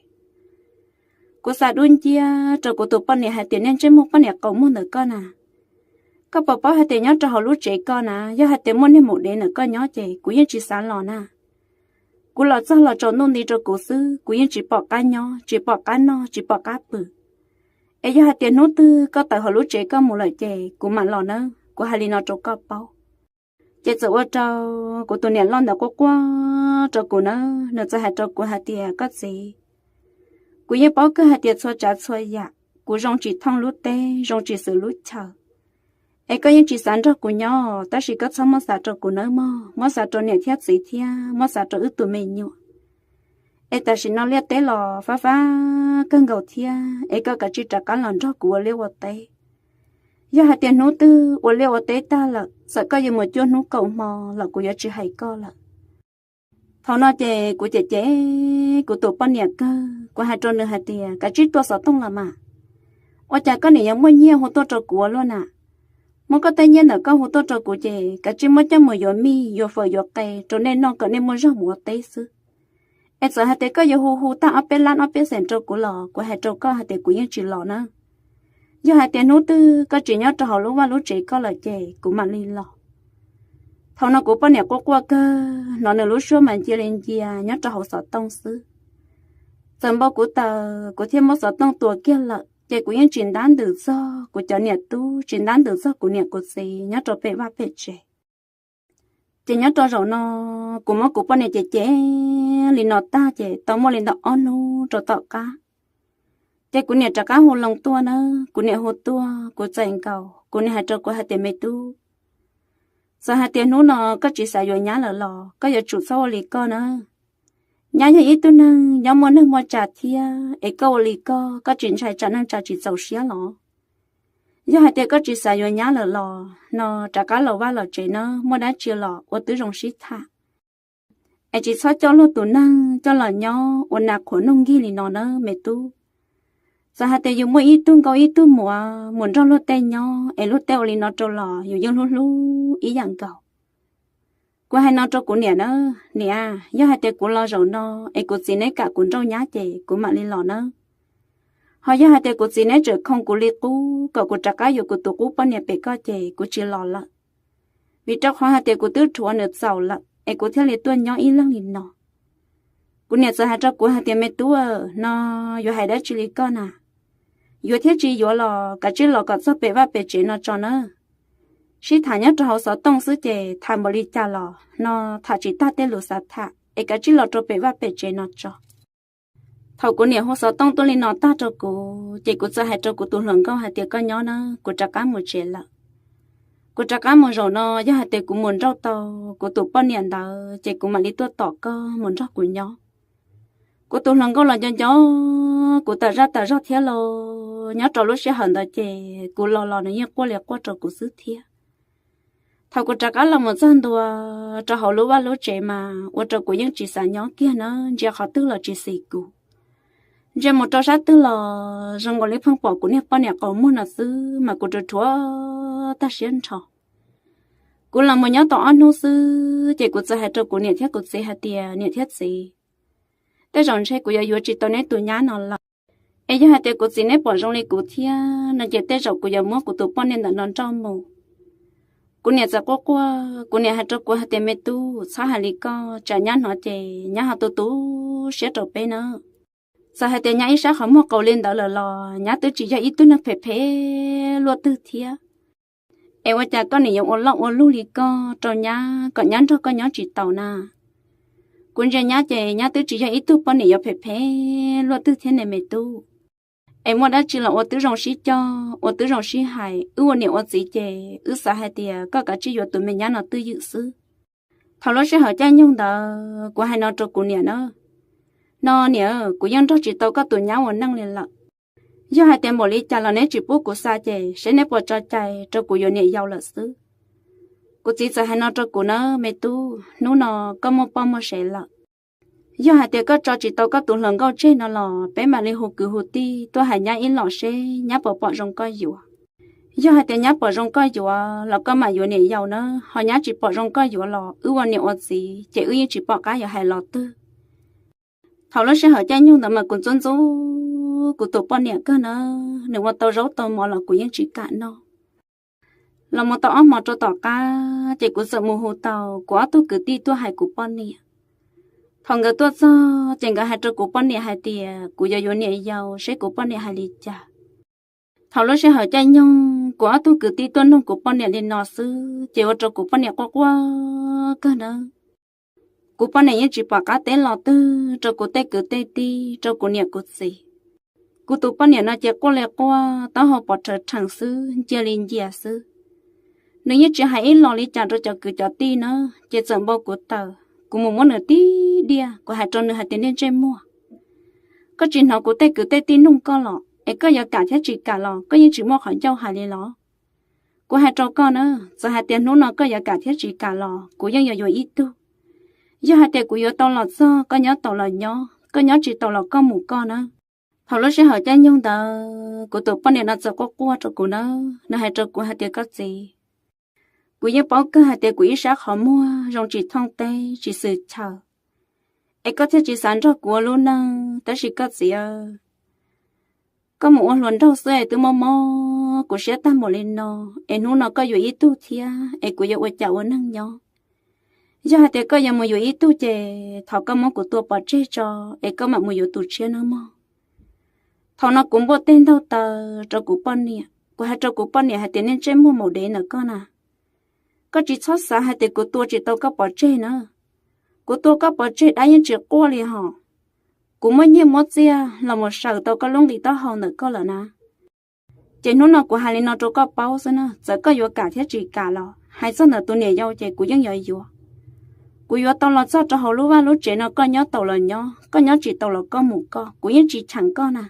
Kuv xa dub nciab rau kuv tus poj niam hais tias, Niag ntsej muag poj niam qaum muag ntawm koj na, koj puas paub hais tias nyob rau hauv lub tsev koj na, yog hais tias muaj niag maum dev ntawm koj nyob ces kuv yeej tsis xav los na. Kuv los txog los tsaus ntuj nti rau kuv xwb, kuv yeej tsis pom qab nyob, tsis pom qab noj, tsis pom qab pw. Es yog hais tias hnub twg koj tawm hauv lub tsev koj mus lawm ces kuv mam los nawb, kuv hais li no rau koj paub. Ces txawm ua rau kuv tus niam loj ntawd quaj quaj rau kuv nawb, nws txawm hais rau kuv hais tias, koj txiv, kuv yeej paub kawg hais tias txhua tsav txhua yam, kuv zoo tsis thooj lub teb, zoo tsis xws lub chaw, es koj yeej tsis xav nrog kuv nyob, tab sis koj txhob muab xav rau kuv nawb mog, muab xav rau niam thiab txiv thiab muab xav rau wb tus me nyuam. Es tam sim no liaj teb los fab fab kawg nkaus thiab, es koj kav tsij rov qab los nrog kuv ua liaj ua teb. Yog hais tias hnub twg ua liaj ua teb tag lawm, txawm koj yuav mus cuaj hnub kaum hmo los kuv yuav tsis hais koj lawm. Thaum no ces kuv cem cem kuv tus poj niam kawg, kuv hais rau nws hais tias, kav tsij tua xov tooj los mas, ua cas koj niam yuav muaj nyiaj hu tuaj rau kuv ua luaj na? Muab koj tej nyiaj ntawm koj hu tuaj rau kuv ces kav tsij muab coj mus yuav mij yuav fawm yuav qe rau nej noj kom nej muaj zog mus ua teb xwb. Es txawm hais tias koj yuav hu hu tag ob peb lab ob peb xees rau kuv los kuv hais rau koj hais tias kuv yeej tsis los na. Yog hais tias hnub twg koj tsis nyob rau hauv lub vaj lub tsev koj lawm ces kuv mam li los. Thaum no kuv poj niam quaj quaj kawg, hnov nws lub suab mas ncia li ncia nyob rau hauv xov tooj xwb. Txawm npau kuv taws kuv thiaj muab xov tooj tua kiag lawm, ces kuv yeej tsis ntab ntws txog kuv cov niam tub, tsis ntab ntws txog kuv niam kuv txiv nyob rau pem vaj pem tsev. Ces nyob rau zaum no, kuv muab kuv poj niam cem cem li no tag ces tau muaj li ntawm ob hnub rau tom qab, ces kuv niam rov qab hu loo tuaj na. Kuv niam hu tuaj kuv txais nkaus, kuv niam hais rau kuv hais tias, me tub, txawm hais tias hnub no koj tsis xav yuav nyab lawm los koj yuav tsum txhob ua li koj na. Nyab yog ib tug neeg nyob muaj neeg muaj tsav thiab, es koj ua li koj, koj tsis ntshai tsam neej tsa tsis txaus siab los? Yog hais tias koj tsis xav yuav nyab lawm los no rov qab los vaj los tsev na, muaj dab tsi los ua tib zoo sib tham, es tsis txhob coj luag tus neeg coj los nyob ua nas qhuav nuj nkig li no na me tub. Txawm hais tias yus muaj ib tug nkauj ib tug muam mus nrog luag tej nyob es luag tej ua li no rau los yus yeej hlub hlub ib yam nkaus. Kuv hais no rau kuv niam na, niam, yog hais tias kuv los zaum no es kuv txiv neb kam kuv nrauj nyab ces kuv mam li los nawb. Ho yog hais tias kuv txiv neb tseem khoo kuv li qub kom kuv rov qab yuav kuv tus qub poj niam pem koj ces kuv tsis los lawm, vim rau qhov hais tias kuv twb rhuav nws txaus lawm es kuv thiaj li tuaj nyob ib leeg li no. Kuv niam txawm hais rau kuv hais tias, me tub, no yuav hais dab tsi li koj na? Yuav thiab tsis yuav los kav tsij los kom txog pem vaj pem tsev no tso nawb. Sib tham nyob rau hauv xov tooj xwb ces tham npaum li cas los no tham tsis tag tej lus xav tham, es kav tsij los rau pem vaj pem tsev no tso. Thaum kuv niam hu xov tooj tuaj li no tag rau kuv ces kuv txawm hais rau kuv tus hluas nkauj hais tias, koj nyob na, kuv rov qab mus tsev lawm. Kuv rov qab mus zaum no yog hais tias kuv mus nrauj tau kuv tus poj niam ntawd ces kuv mam li tuaj tom koj mus nrog kuv nyob. Kuv tus hluas nkauj los nco nco kuv tas zaj tas zog thiab los nyob rau lub sij hawm ntawd ces kuv los los nws yeej quaj li quaj rau kuv xwb thiab. Thaum kuv rov qab los mus txog ntua rau hauv lub vaj lub tsev mas ua rau kuv yeej tsis xav nyob kiag na, ntsia qhov twg los tsis xis kuv. Ntsia mus rau sab twg los zoo nkaus li pheej pom kuv niag poj niam qau muag no xwb mas kuv rhuav rhuav tag siab nrho. Kuv los mus nyob tau ob hnub xwb ces kuv txawm hais rau kuv niam thiab kuv txiv hais tias, niam thiab txiv, tej zaum ntshe kuv yuav yuav tsis tau neb tus nyab no lawm. Es yog hais tias kuv txiv neb pom zoo li kuv thiab no ces tej zaum kuv yuav muab kuv tus poj niam ntawm no nrauj mus. Kuv niam txawm quaj quaj, kuv niam hais rau kuv hais tias, me tub, txhob hais li koj, tsam nyab hnov ces nyab ho tu tu siab rau peb na. Txawm hais tias nyab ib sab qhov muag qau li ntawd lawm los nyab twb tsis yog ib tug neeg phem phem luaj twg thiab. Es ua cas koj niam yuav ua loj ua lug li koj rau nyab kom nyab nrog koj nyob tsis taus na? Kuv ntsia nyab ces nyab twb tsis yog ib tug poj niam yuav phem phem luaj twg thiab ne me tub. Es muaj dab tsi los ua tib zoo sib coj, ua tib zoo sib hais, wb ua niam ua txiv ces wb xav hais tias koj kav tsij yuav tus me nyab no twj ywm xwb. Thaum lub sij hawm caij nyoog ntawd kuv hais no rau kuv niam na, no niam, kuv yeej nrog tsis tau koj tus nyab ua neej li lawm. Yog hais tias npaum li cas los neb tsis pub kuv xa ces seb neb puas tso cai rau kuv yuav niam yau lawm xwb. Kuv txiv txawm hais no rau kuv na, me tub, hnub no koj muaj poj muaj sev lawm. Yog hais tias koj tso tsis tau koj tus hluas nkauj tseg no los peb mam li hu kwv hu tij tuaj hais nyab ib los seb nyab puas pom zoo koj yuav. Yog hais tias nyab pom zoo koj yuav los koj mam yuav niam yau na, ho nyab tsis pom zoo koj yuav los wb ua niam ua txiv ces wb yeej tsis pom qab yuav hais los twg. Thaum lub sij hawm caij nyoog ntawd mas kuv ntxub ntxub kuv tus poj niam kawg na, nws ua tau zaub tau mov los kuv yeej tsis kam noj. Los mus tau ob hmo rau tom qab ces kuv txawm mus hu tau kuv ob tug kwv tij tuaj hais kuv poj niam. Thaum nkawd tuaj txog ces nkawd hais rau kuv poj niam hais tias kuv yuav yuav niam yau seb kuv poj niam hais li cas. Thaum lub sij hawm caij nyoog kuv ob tug kwv tij tuaj nug kuv poj niam li no xwb ces ua rau kuv poj niam quaj quaj kawg nawb. Kuv poj niam yeej tsis pom qab teb los twg rau kuv tej kwv tej tij, rau kuv niam kuv txiv. Kuv tus poj niam no ces quaj li quaj, taub hau pos rhawv rhees xwb, ncia li ncia xwb. Nws yeej tsis hais ib los li cas rau cov kwv cov tij na, ces txawm npau kuv taws, kuv mus muab nws tib diaj, kuv hais rau nws hais tias, Niag ntsej muag, koj tsis hnov kuv tej kwv tej tij nug koj los es koj yuav kam thiab tsis kam los koj yeej tsis muaj qhov ncauj hais li los? Kuv hais rau koj na, txawm hais tias hnub no koj yuav kam thiab tsis kam los kuv yeej yuav yuav ib tug. Yog hais tias kuv yuav tau los txog, koj nyob tau los nyob, koj nyob tsis tau los koj mus koj na. Thaum lub sij hawm caij nyoog ntawd kuv tus poj niam no txawm quaj quaj rau kuv na, nws hais rau kuv hais tias, Koj txiv, kuv yeej paub kawg hais tias kuv ib sab qhov muag zoo tsis thooj teb tsis xwm chaw, es koj thiaj tsis xav nrog kuv ua lub neej, tab sis koj txiv, koj mus ua hluas nraug xwb es twb mob mob kuv siab tag npaum li no, es hnub no koj yuav ib tug thiab es kuv yuav ua cas ua neej nyob? Yog hais tias koj yuav mus yuav ib tug ces thov koj muab kuv tua pov tseg tso, es koj mam mus yuav tus tshiab nawb mog. Thaum no kuv npuaj teg ntaug taw rau kuv poj niam, kuv hais rau kuv poj niam hais tias, Niag ntsej muag maum dev ntawm koj na, koj tsis txhob xav hais tias kuv tua tsis tau koj pov tseg na. Kuv tua koj pov tseg dab yeej tsis quaj li hos. Kuv muab nyiaj muab txiaj los mus saws tau koj lub nqi taub hau ntawm koj lawm na. Ces hnub no kuv hais li no rau koj paub xwb na, txawm koj yuav kam thiab tsis kam los hais txog ntawm tus niam yau ces kuv yeej yuav yuav. Kuv yuav tau los txog rau hauv lub vaj lub tsev no, koj nyob tau los nyob, koj nyob tsis tau los koj mus koj, kuv yeej tsis cheem koj na.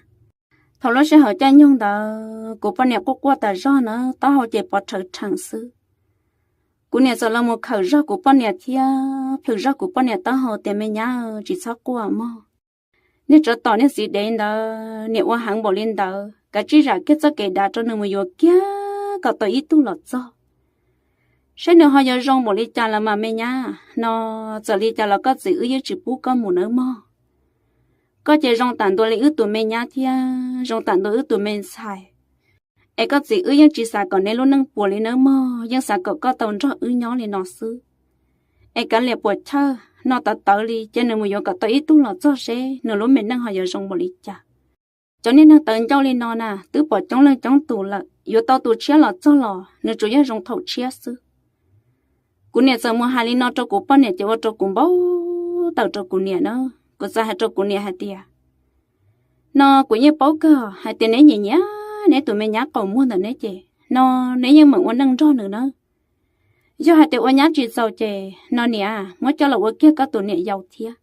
Thaum lub sij hawm caij nyoog ntawd kuv poj niam quaj quaj tas zog na, taub hau ces pov rhawv rhees xwb. Kuv niam txawm los mus khawm zog kuv poj niam thiab plhws zog kuv poj niam taub hau tias, Me nyab, tsis txhob quaj mog. Niag tsov tom niag txiv dev ntawd niam ua heev npaum li ntawd, kav tsij zam kiag txoj kev dav rau nws mus yuav kiag kom tau ib tug los txog, saib nws ho yuav zoo npaum li cas los mas me nyab. No txawm li cas los koj txiv wb yeej tsis pub koj mus nawb mog. Koj ces zoo tam ntua li wb tus me nyab thiab zoo tam ntua wb tus me ntxhais, es koj txiv wb yeej tsis xav kom neb lub neej puas li nawb mog, yeej xav kom koj tau nrog wb nyob li no xwb. Es kav liam puam chawj no tawv tawv li, cia nws mus yuav kom tau ib tug los txog seb nws lub me neej ho yuav zoo npaum li cas. Cov niag neeg tawv ncauj li no na twb pom coob leej coob tus lawm, yuav tau tus tshiab los txog los nws tsuas yog zoo thaum tshiab xwb. Kuv niam txawm mus hais li no rau kuv poj niam ces ua rau kuv npau taws rau kuv niam na. Kuv txawm hais rau kuv niam hais tias, No kuv yeej paub kawg hais tias neb nyiam nyiam neb tus me nyab qaum muag ntawm neb ces no neb yeej meem ua neej nrog nws na. Yog hais tias ua nyab tsis txaus ces no niam, muab coj los ua kiag koj tus niam yau thiab.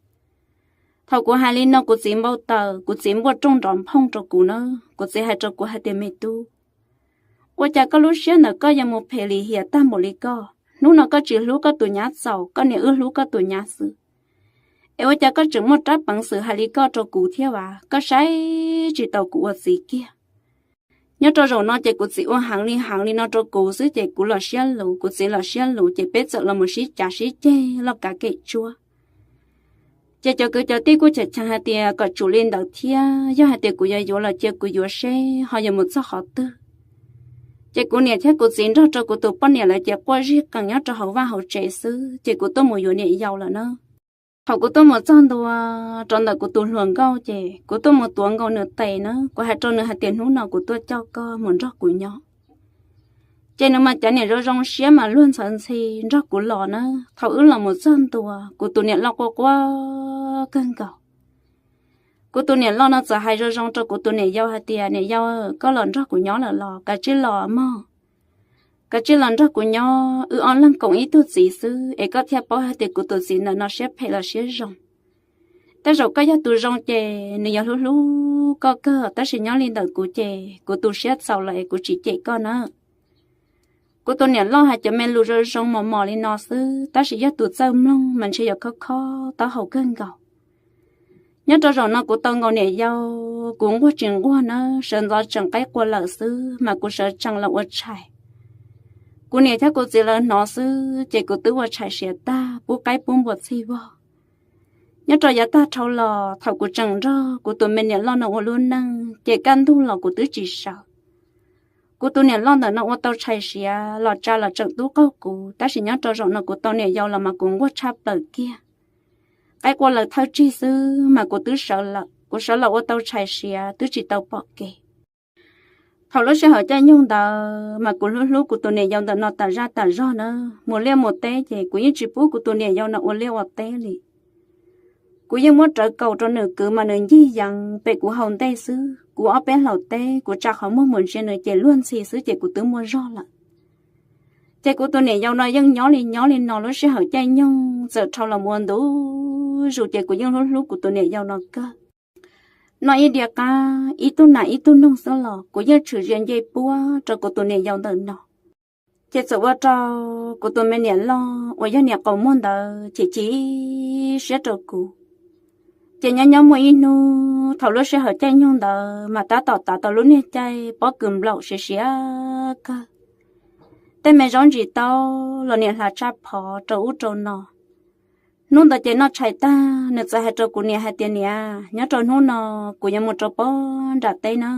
Thaum kuv hais li no kuv txiv npau taws, kuv txiv npuaj rooj nrov nphooj rau kuv na. Kuv txiv hais rau kuv hais tias, Me tub, ua cas koj lub siab ntawm koj yuav mus phem lim hiam tag npaum li koj? Hnub no koj tsis hlub koj tus nyab txaus, koj niam wb hlub koj tus nyab xwb. Es ua cas koj tseem muaj rab peev xwm hais li koj rau kuv thiab vas? Koj saib tsis taus kuv ua txiv kiag. Nyob rau zaum no ces kuv txiv ua heev li heev li no rau kuv xwb ces kuv los siab luv, kuv txiv los siab luv ces peb txawm los mus sib cav sib ceg loj kav kem tsuab. Ces cov kwv cov tij kuj cheem cheem hais tias kom tsum li ntawd thiab, yog hais tias kuv yuav yuav los cia kuv yuav seb ho yuav mus txog qhov twg. Ces kuv niam thiab kuv txiv nrog rau kuv tus poj niam lawv ces quaj zij qees nyob rau hauv vaj hauv tsev xwb ces kuv tuaj mus yuav niam yau lawm na. Thaum kuv tuaj mus txog ntua rau ntawm kuv tus hluas nkauj ces kuv tuaj mus tuav nkaus nws tes na, kuv hais rau nws hais tias, Hnub no kuv tuaj coj koj mus nrog kuv nyob. Ces nws mas cav niam zoo zoo siab mas luag ntxhawv ntxhi nrog kuv los na. Thaum wb los mus txog ntua kuv tus niam loj quaj quaj kawg nkaus. Kuv tus niam loj no txawm hais zoo zoo rau kuv tus niam yau hais tias, Niam yau, koj los nrog kuv nyob lawm los kav tsij los mog. Kav tsij los nrog kuv nyob, wb ob leeg koom ib tug txiv xwb es koj thiaj paub hais tias kuv tus txiv ntawm no siab phem los siab zoo. Tej zaum koj yog tus zoo ces nws yuav hlub hlub koj kawg, tab sis nyob li ntawm kuv ces kuv tu siab txaus lawm es kuv tsis cem koj na. Kuv tus niam loj hais cov me lus zoo zoo mos mos li no xwb, tab sis yog tus txawj mloog mas ntshe yuav khob khob taub hau kawg nkaus. Nyob rau zaum no kuv tau nkaus niam yau, kuv nquag tsis nquag na, sawv ntxov tseem qaib qua lawm xwb mas kuv sawv tsees los ua tshais. Kuv niam thiab kuv txiv lawv hnov xwb ces kuv twb ua tshais siav tag pub qaib pub npua txhij vog. Nyob rau yav tag dhau los thaum kuv tseem nrog kuv tus me niam loj no ua lub neej ces kaj ntug los kuv twb tsis sawv. Kuv tus niam loj ntawm no ua tau tshais siav los tsa los tseem tub qaug kuv, tab sis nyob rau zaum no kuv tau niam yau los mas kuv nquag tshaj plaws kiag. Qaib qua lawm thawj tsig xwb mas kuv twb sawv lawm, kuv sawv los ua tau tshais siav twb tsis tau pom kev. Thaum lub sij hawm caij nyoog ntawd mas kuv hlub hlub kuv tus niam yau ntawm no tas zaj tas zog na. Mus liaj mus teb ces kuv yeej tsis pub kuv tus niam yau no ua liaj ua teb li. Kuv yeej muab rawv kaus rau nws kwv mas nws ncig yees pem kuv hau ntej xwb. Kuv ob peb hlau teb kuv tsa qhov muag mus ntsia nws ces luag ntxhi xwb ces kuv twb muaj zog lawm. Ces kuv tus niam yau no yeej nyob li nyob li no lub sij hawm caij nyoog txawm dhau los mus ua ntu zus ces kuv yeej hlub hlub kuv tus niam yau no kawg. Noj ib diav qab ib tug nas ib tug noog xwb los kuv yeej tshwm zia ncej puab rau kuv tus niam yau ntawm no. Ces txawm ua rau kuv tus me niam loj uas yog niam qaus muag ntawd chim chim siab rau kuv. Ces nyob nyob muaj ib hnub thaum lub sij hawm caij nyoog ntawd mas tab tom tav tau lub niag caij pob kws nplaum siav siav kawg. Tej me zaub ntsis taub los niam hlav tshaj phov rau ub rau no. Hnub ntawd ces noj tshais tag nws txawm hais rau kuv niam hais tias, Niam, nyob rau hnub no kuv yuav mus rau pob nram teb na.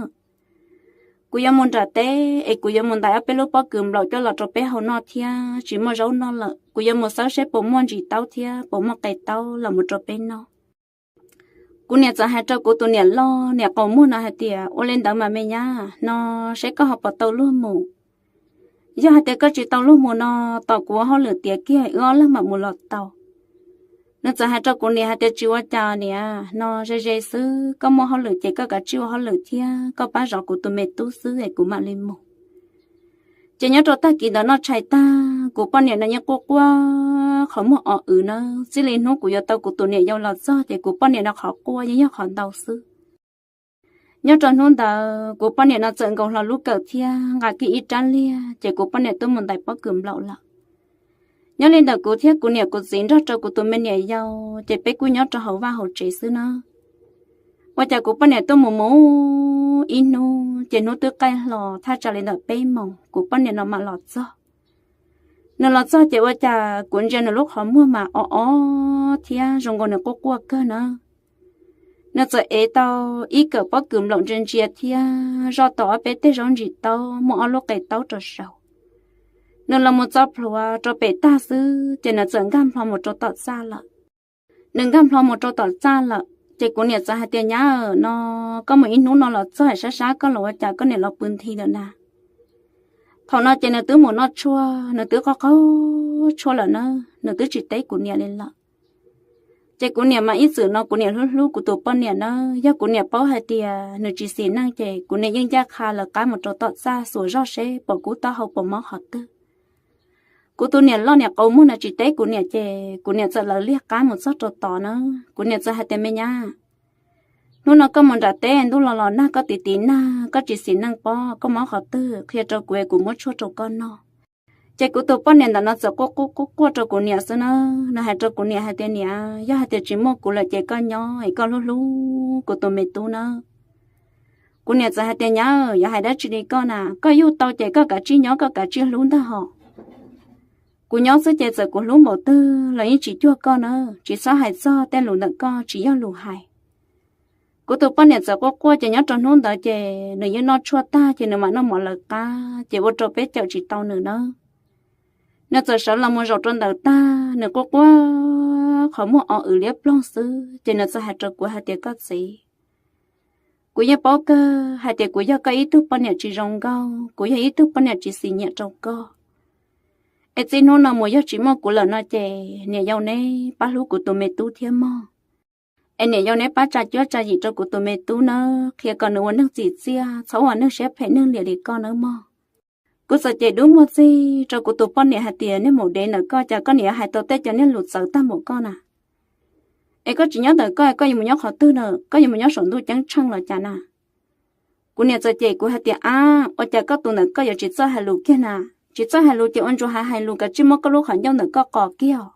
Kuv yuav mus nram teb es kuv yuav mus ntais ob peb lub pob kws nplaum coj los rau peb hau noj thiab tsis muaj zaub noj lawm. Kuv yuav mus xawb seb puas muaj ntsis taub thiab puas muaj qe taub los mus rau peb noj. Kuv niam txawm hais rau kuv tus niam loj niam qaus muag no hais tias, Ua li ntawd mas me nyab, no seb koj ho puas tau luag mus. Yog hais tias koj tsis tau luag mus no, tos kuv ua hauj lwm tiav kiag wb ob leeg mam mus los tau. Nws txawm hais rau kuv niam hais tias, Tsis ua cas niam, no ze ze xwb, koj muaj hauj lwm ces koj kav tsij ua hauj lwm thiab koj pab zov kuv tus me tub xwb es kuv mam li mus. Ces nyob rau tag kis ntawd noj tshais tag, kuv poj niam no yeej quaj quaj qhov muag o wv na. Txij li hnub kuv yuav tau kuv tus niam yau los txog ces kuv poj niam no qhov quaj yeej yog qhov ntau xwb. Nyob rau hnub ntawd kuv poj niam no txawm nkaus hlo lub kawm thiab nqa kiag ib rab liag ces kuv poj niam tuaj mus ntais pob kws nplaum lawm. Nyob li ntawm kuv thiab kuv niam kuv txiv nrog rau kuv tus me niam yau ces peb kuj nyob rau hauv vaj hauv tsev xwb na. Ua cas kuv poj niam tuaj mus mus ib hnub ces hnub twb qaij hlo thaj tsam li ntawm peb moos kuv poj niam no mam los txog. Nws los txog ces ua cas kuv ntsia nws lub qhov muag mas o o thiab zoo nkaus nws quaj quaj kawg na. Nws txawm ev tau ib kawm pob kws nplaum ntsia ntsia thiab zoj tau ob peb teg zaub ntsis taub muaj ob lub qe taub rau saud. Nws los mus txo plhuav rau pem tag xwb ces nws txawm nkag nplho mus rau tom txaj lawm. Nws nkag nplho mus rau tom txaj lawm ces kuv niam txawm hais tias, Nyab, no koj mus ib hnub no los txog sab sab koj los ua cas koj niam los pw nthi lawm na? Thaum no ces nws twb mus noj tshuaj, nws twb qaug qaug tshuaj lawm na, nws twb tsis teb kuv niam li lawm. Ces kuv niam mas ib txwm no kuv niam hlub hlub kuv tus poj niam na, yog kuv niam paub hais tias nws tsis xis neej ces kuv niam yeej ncaj qha lawv qab mus rau tom txaj xuas zoj seb pom kub taub hau pom mob qhov twg. Kuv tus niam loj niam qaus muag no tsis teb kuv niam ces kuv niam txawm lawv liag qab mus txog rau tod na. Kuv niam txawm hais tias, Me nyab, hnub no koj mus nram teb ntuj los los nag koj tiv tiv nag koj tsis xis neej pob koj mob qhov twg qhia rau kuv es kuv muab tshuaj rau koj noj. Ces kuv tus poj niam ntawm no txawm quaj quaj quaj quaj rau kuv niam xwb na. Nws hais rau kuv niam hais tias, Niam, yog hais tias tsis muaj kuv lawm ces koj nyob es koj hlub hlub kuv tus me tub na. Kuv niam txawm hais tias, Nyab, yuav hais dab tsi li koj na, koj yug tau ces koj kav tsij nyob koj kav tsij hlub ntag hos. Kuv nyob xwb ces txawm kuv hlub npaum twg los yeej tsis cuag koj na, tsis txhob hais txog tej lus ntawm koj tsis yog lus hais. Kuv tus poj niam txawm quaj quaj ces nyob rau hnub ntawd ces nws yeej noj tshuaj tag ces nws mam noj mov lawv qab ces ua rau peb cawm tsis tau nws na. Nws txawm sawv los mus zaum rau ntawm tag, nws quaj quaj qhov muag o wv liab ploog xwb ces nws txawm hais rau kuv hais tias, Koj txiv, kuv yeej paub kawg hais tias kuv yog koj ib tug poj niam tsis zoo nkauj, kuv yog ib tug poj niam tsis xis nyiam rau koj. Es txij hnub no mus yog tsis muaj kuv lawm no ces niam yau neb pab hlub kuv tus me tub thiab mog. Es niam yau neb pab tsa cuab tsa yim rau kuv tus me tub nawb, qhia kom nws ua neeg txim txiaj, txhob ua neeg siab phem neeg liam li koj nawb mog. Kuv txawm cem dub muag txig rau kuv tus poj niam hais tias, Niag maum dev ntawm koj, cas koj niam yuav hais tau tej cov niag lus txawv tag npaum koj na? Es koj tsis nyob ntawm koj, koj yuav mus nyob qhov twg na? Koj yuav mus nyob saum ntuj ceeb tsheej los cas na? Kuv niam txawm cem kuv hais tias, Ab, ua cas koj tus ntawm koj yuav tsis txawj hais lus kiag na? Tsis txawj hais lus ces ua ntsuas hais hais lus, kav tsij muab koj lub qhov ncauj ntawm koj qos kiag os.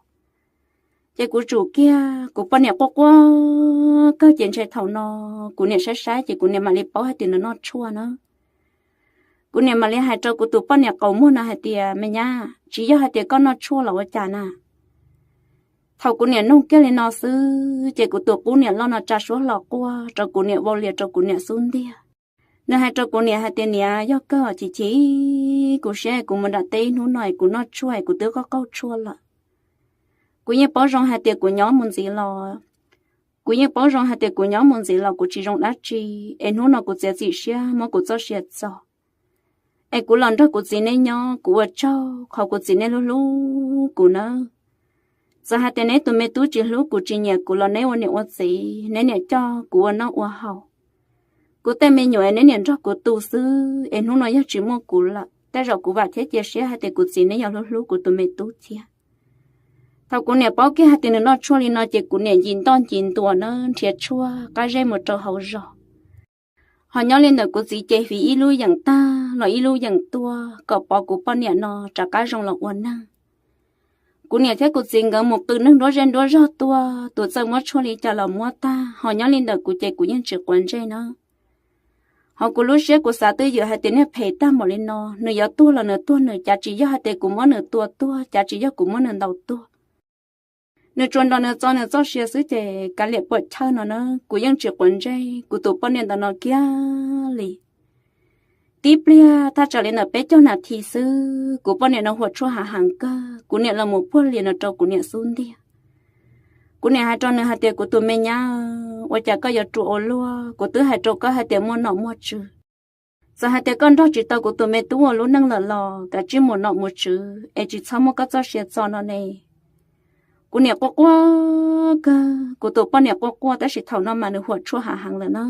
Ces kuv tsum kiag, kuv poj niam quaj quaj kawg ces ntshe thaum no kuv niam saib saib ces kuv niam mam li paub hais tias nws noj tshuaj na. Kuv niam mam li hais rau kuv tus poj niam qaus muag no hais tias, Me nyab, tsis yog hais tias koj noj tshuaj los ua cas na? Thaum kuv niam nug kiag li no xwb ces kuv tus qub niam loj no tsa suab hlo quaj rau kuv niam vau lias rau kuv niam xub ntiag. Nws hais rau kuv niam hais tias, Niam, yog kawg chim chim kuv siab, kuv mus nram teb ib hnub no es kuv noj tshuaj es kuv twb qaug qaug tshuaj lawm. Kuv yeej paub zoo hais tias kuv nyob mus ntxiv los, kuv yeej paub zoo hais tias kuv nyob mus ntxiv los kuv tsis zoo dab tsi, es hnub no kuv txiav txim siab muab kuv txoj sia txo. es kuv los nrog kuv txiv neb nyob, kuv ua tsaug qhov kuv txiv neb hlub hlub kuv nawb. Txawm hais tias neb tus me tub tsis hlub kuv tsis nyiam kuv los neb ua niam ua txiv, neb niam coj kuv ua noj ua haus. Kuv tej me nyuam es neb niam nrog kuv tu xwb, es hnub no yog tsis muaj kuv lawm, tej zaum kuv vam thiab cia siab hais tias kuv txiv neb yuav hlub hlub kuv tus me tub thiab. Thaum kuv niam paub kiag hais tias nws noj tshuaj li no ces kuv niam ncig ntoj ncig ntua na, nrhiav tshuaj qab zeb mus rau hauv zos. Ho nyob li ntawm kuv txiv ces fiv ib lub yeem tag los ib lub yeem tuaj kom pov kuv poj niam no rov qab zoo los ua neeg. Kuv niam thiab kuv txiv nkawd mus qw neeg nruab zej nruab zog tuaj, tus txawj muab tshuaj li cas los muab tag, ho nyob li ntawm kuv ces kuv yeej tsis quav ntsej na. Ho kuv lub siab kuv xav twj ywm hais tias niag phem tag npaum li no, nws yuav tuag los nws tuag nws, cav tsis yog hais tias kuv muab nws tua tuag, cav tsis yog kuv muab nws ntaus tuag. Nws tsuas nrog nws txo nws txoj sia xwb ces kav liam puam chawj no na, kuv yeej tsis quav ntsej kuv tus poj niam ntawm no kiag li. Tib pliag thaj tsam li ntawm peb caug nas this xwb, kuv poj niam no huam tshuaj hav heev kawg, kuv niam los mus puag lias no rau kuv niam xub ntiag. Kuv niam hais rau nws hais tias, kuv tus me nyab, ua cas koj yuav ruam ua luaj? Kuv twb hais rau koj hais tias muaj nom muaj tswv, txawm hais tias koj nrog tsis tau kuv tus me tub ua lub neej lawm los kav tsij mus nom mus tswv es tsis txhob muaj koj txoj sia txo no ne. Kuv niam quaj quaj kawg, kuv tus poj niam quaj quaj tab sis thaum no mas nws huam tshuaj hav heev lawm na.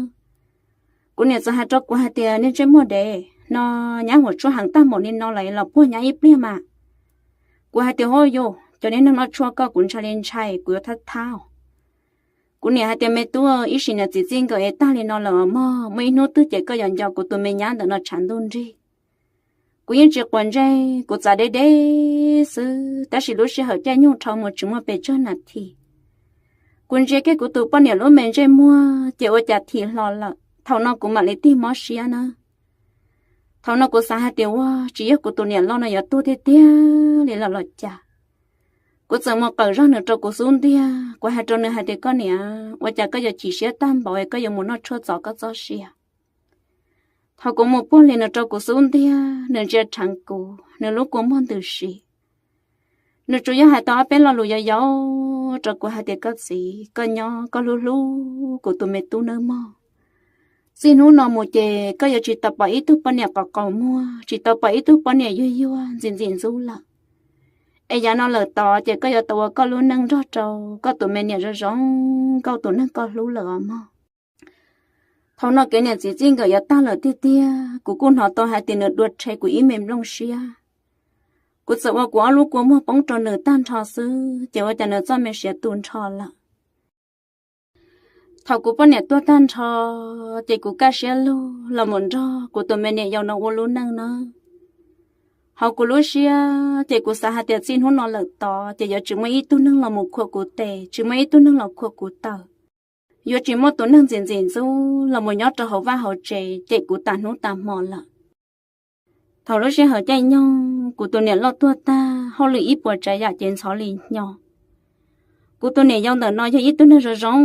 Kuv niam txawm hais rau kuv hais tias, niag ntsej muag dev no, nyab huam tshuaj heev tag npaum li no lawm los puag nyab ib pliag mas. Kuv hais tias, hos yus cov niag neeg noj tshuaj koj kuv ntshai li ntshai, kuv yuav thab thab. Kuv niam hais tias, me tub, ib sim niam txiv txij nkawm es tag li no lawm mog, muaj ib hnub twg ces koj yuav nco kuv tus me nyab ntawm no tshav ntuj nrig. Kuv yeej tsis quav ntsej, kuv txav deb deb xwb, tab sis lub sij hawm caij nyoog dhau mus tsis muaj pes tsawg nas this, kuv ntsia kiag kuv tus poj niam lub me ntsej muag ces ua cas thim hlo lawm. Thaum no kuv mam li tig mob siab na. Thaum no kuv xav hais tias, ua tsis yog kuv tus niam loj no yuav tuag tiag tiag li lawm los cas. Kuv txawm mus qawm zog nws rau kuv xub ntiag, kuv hais rau nws hais tias, koj niam, ua cas koj yuav chim siab tag npaum es koj yuav mus noj tshuaj txov koj txoj sia? Thaum kuv mus puag li nws rau kuv xub ntiag, nws ntsia rheev kuv, nws lub kua muag ntws si. Nws tsuas yog hais tau ob peb lo lus yau yau rau kuv hais tias, koj txiv, koj nyob koj hlub hlub kuv tus me tub nawb mog. Txij hnub no mus ces koj yuav tsis tau pom ib tug poj niam qos qaus muag, tsis tau pom ib tug poj niam yuag yuag ntxim ntxim ntxub lawm. Es yav no lawm tod ces koj yuav tau ua koj lub neej nrog rau koj tus me niam zoo zoo nkauj tus neeg koj hlub lawm os mog. Thaum no kev niam txiv txij nkawm yuav tag lawm tiag tiag, kuv kuj hnov tau hais tias nws dua rhe kuv ib me nplooj siab. Kuv txawm ua kuv ob lub kua muag poob rau nws tag nrho xwb ces ua cas nws txoj me siav tu nrho lawm. Thaum kuv poj niam tuag tag nrho ces kuv kaj siab lug los mus nrog kuv tus me niam yau no ua lub neej na. Hauv kuv lub siab ces kuv xav hais tias txij hnub no lawm tod ces yuav tsis muaj ib tug neeg los mus khuam kuv tes, tsis muaj ib tug neeg los khuam kuv taw. Yuav tsis muaj tus neeg ntxim ntxim ntxub los mus nyob rau hauv vaj hauv tsev cem kuv tas hnub tas hmo lawm. Thaum lub sij hawm caij nyoog kuv tus niam loj tuag tag, hauj lwm ib puas tsav yam ces ntxhov li hnyo. Kuv tus niam yau ntawm no yog ib tug neeg zoo zoo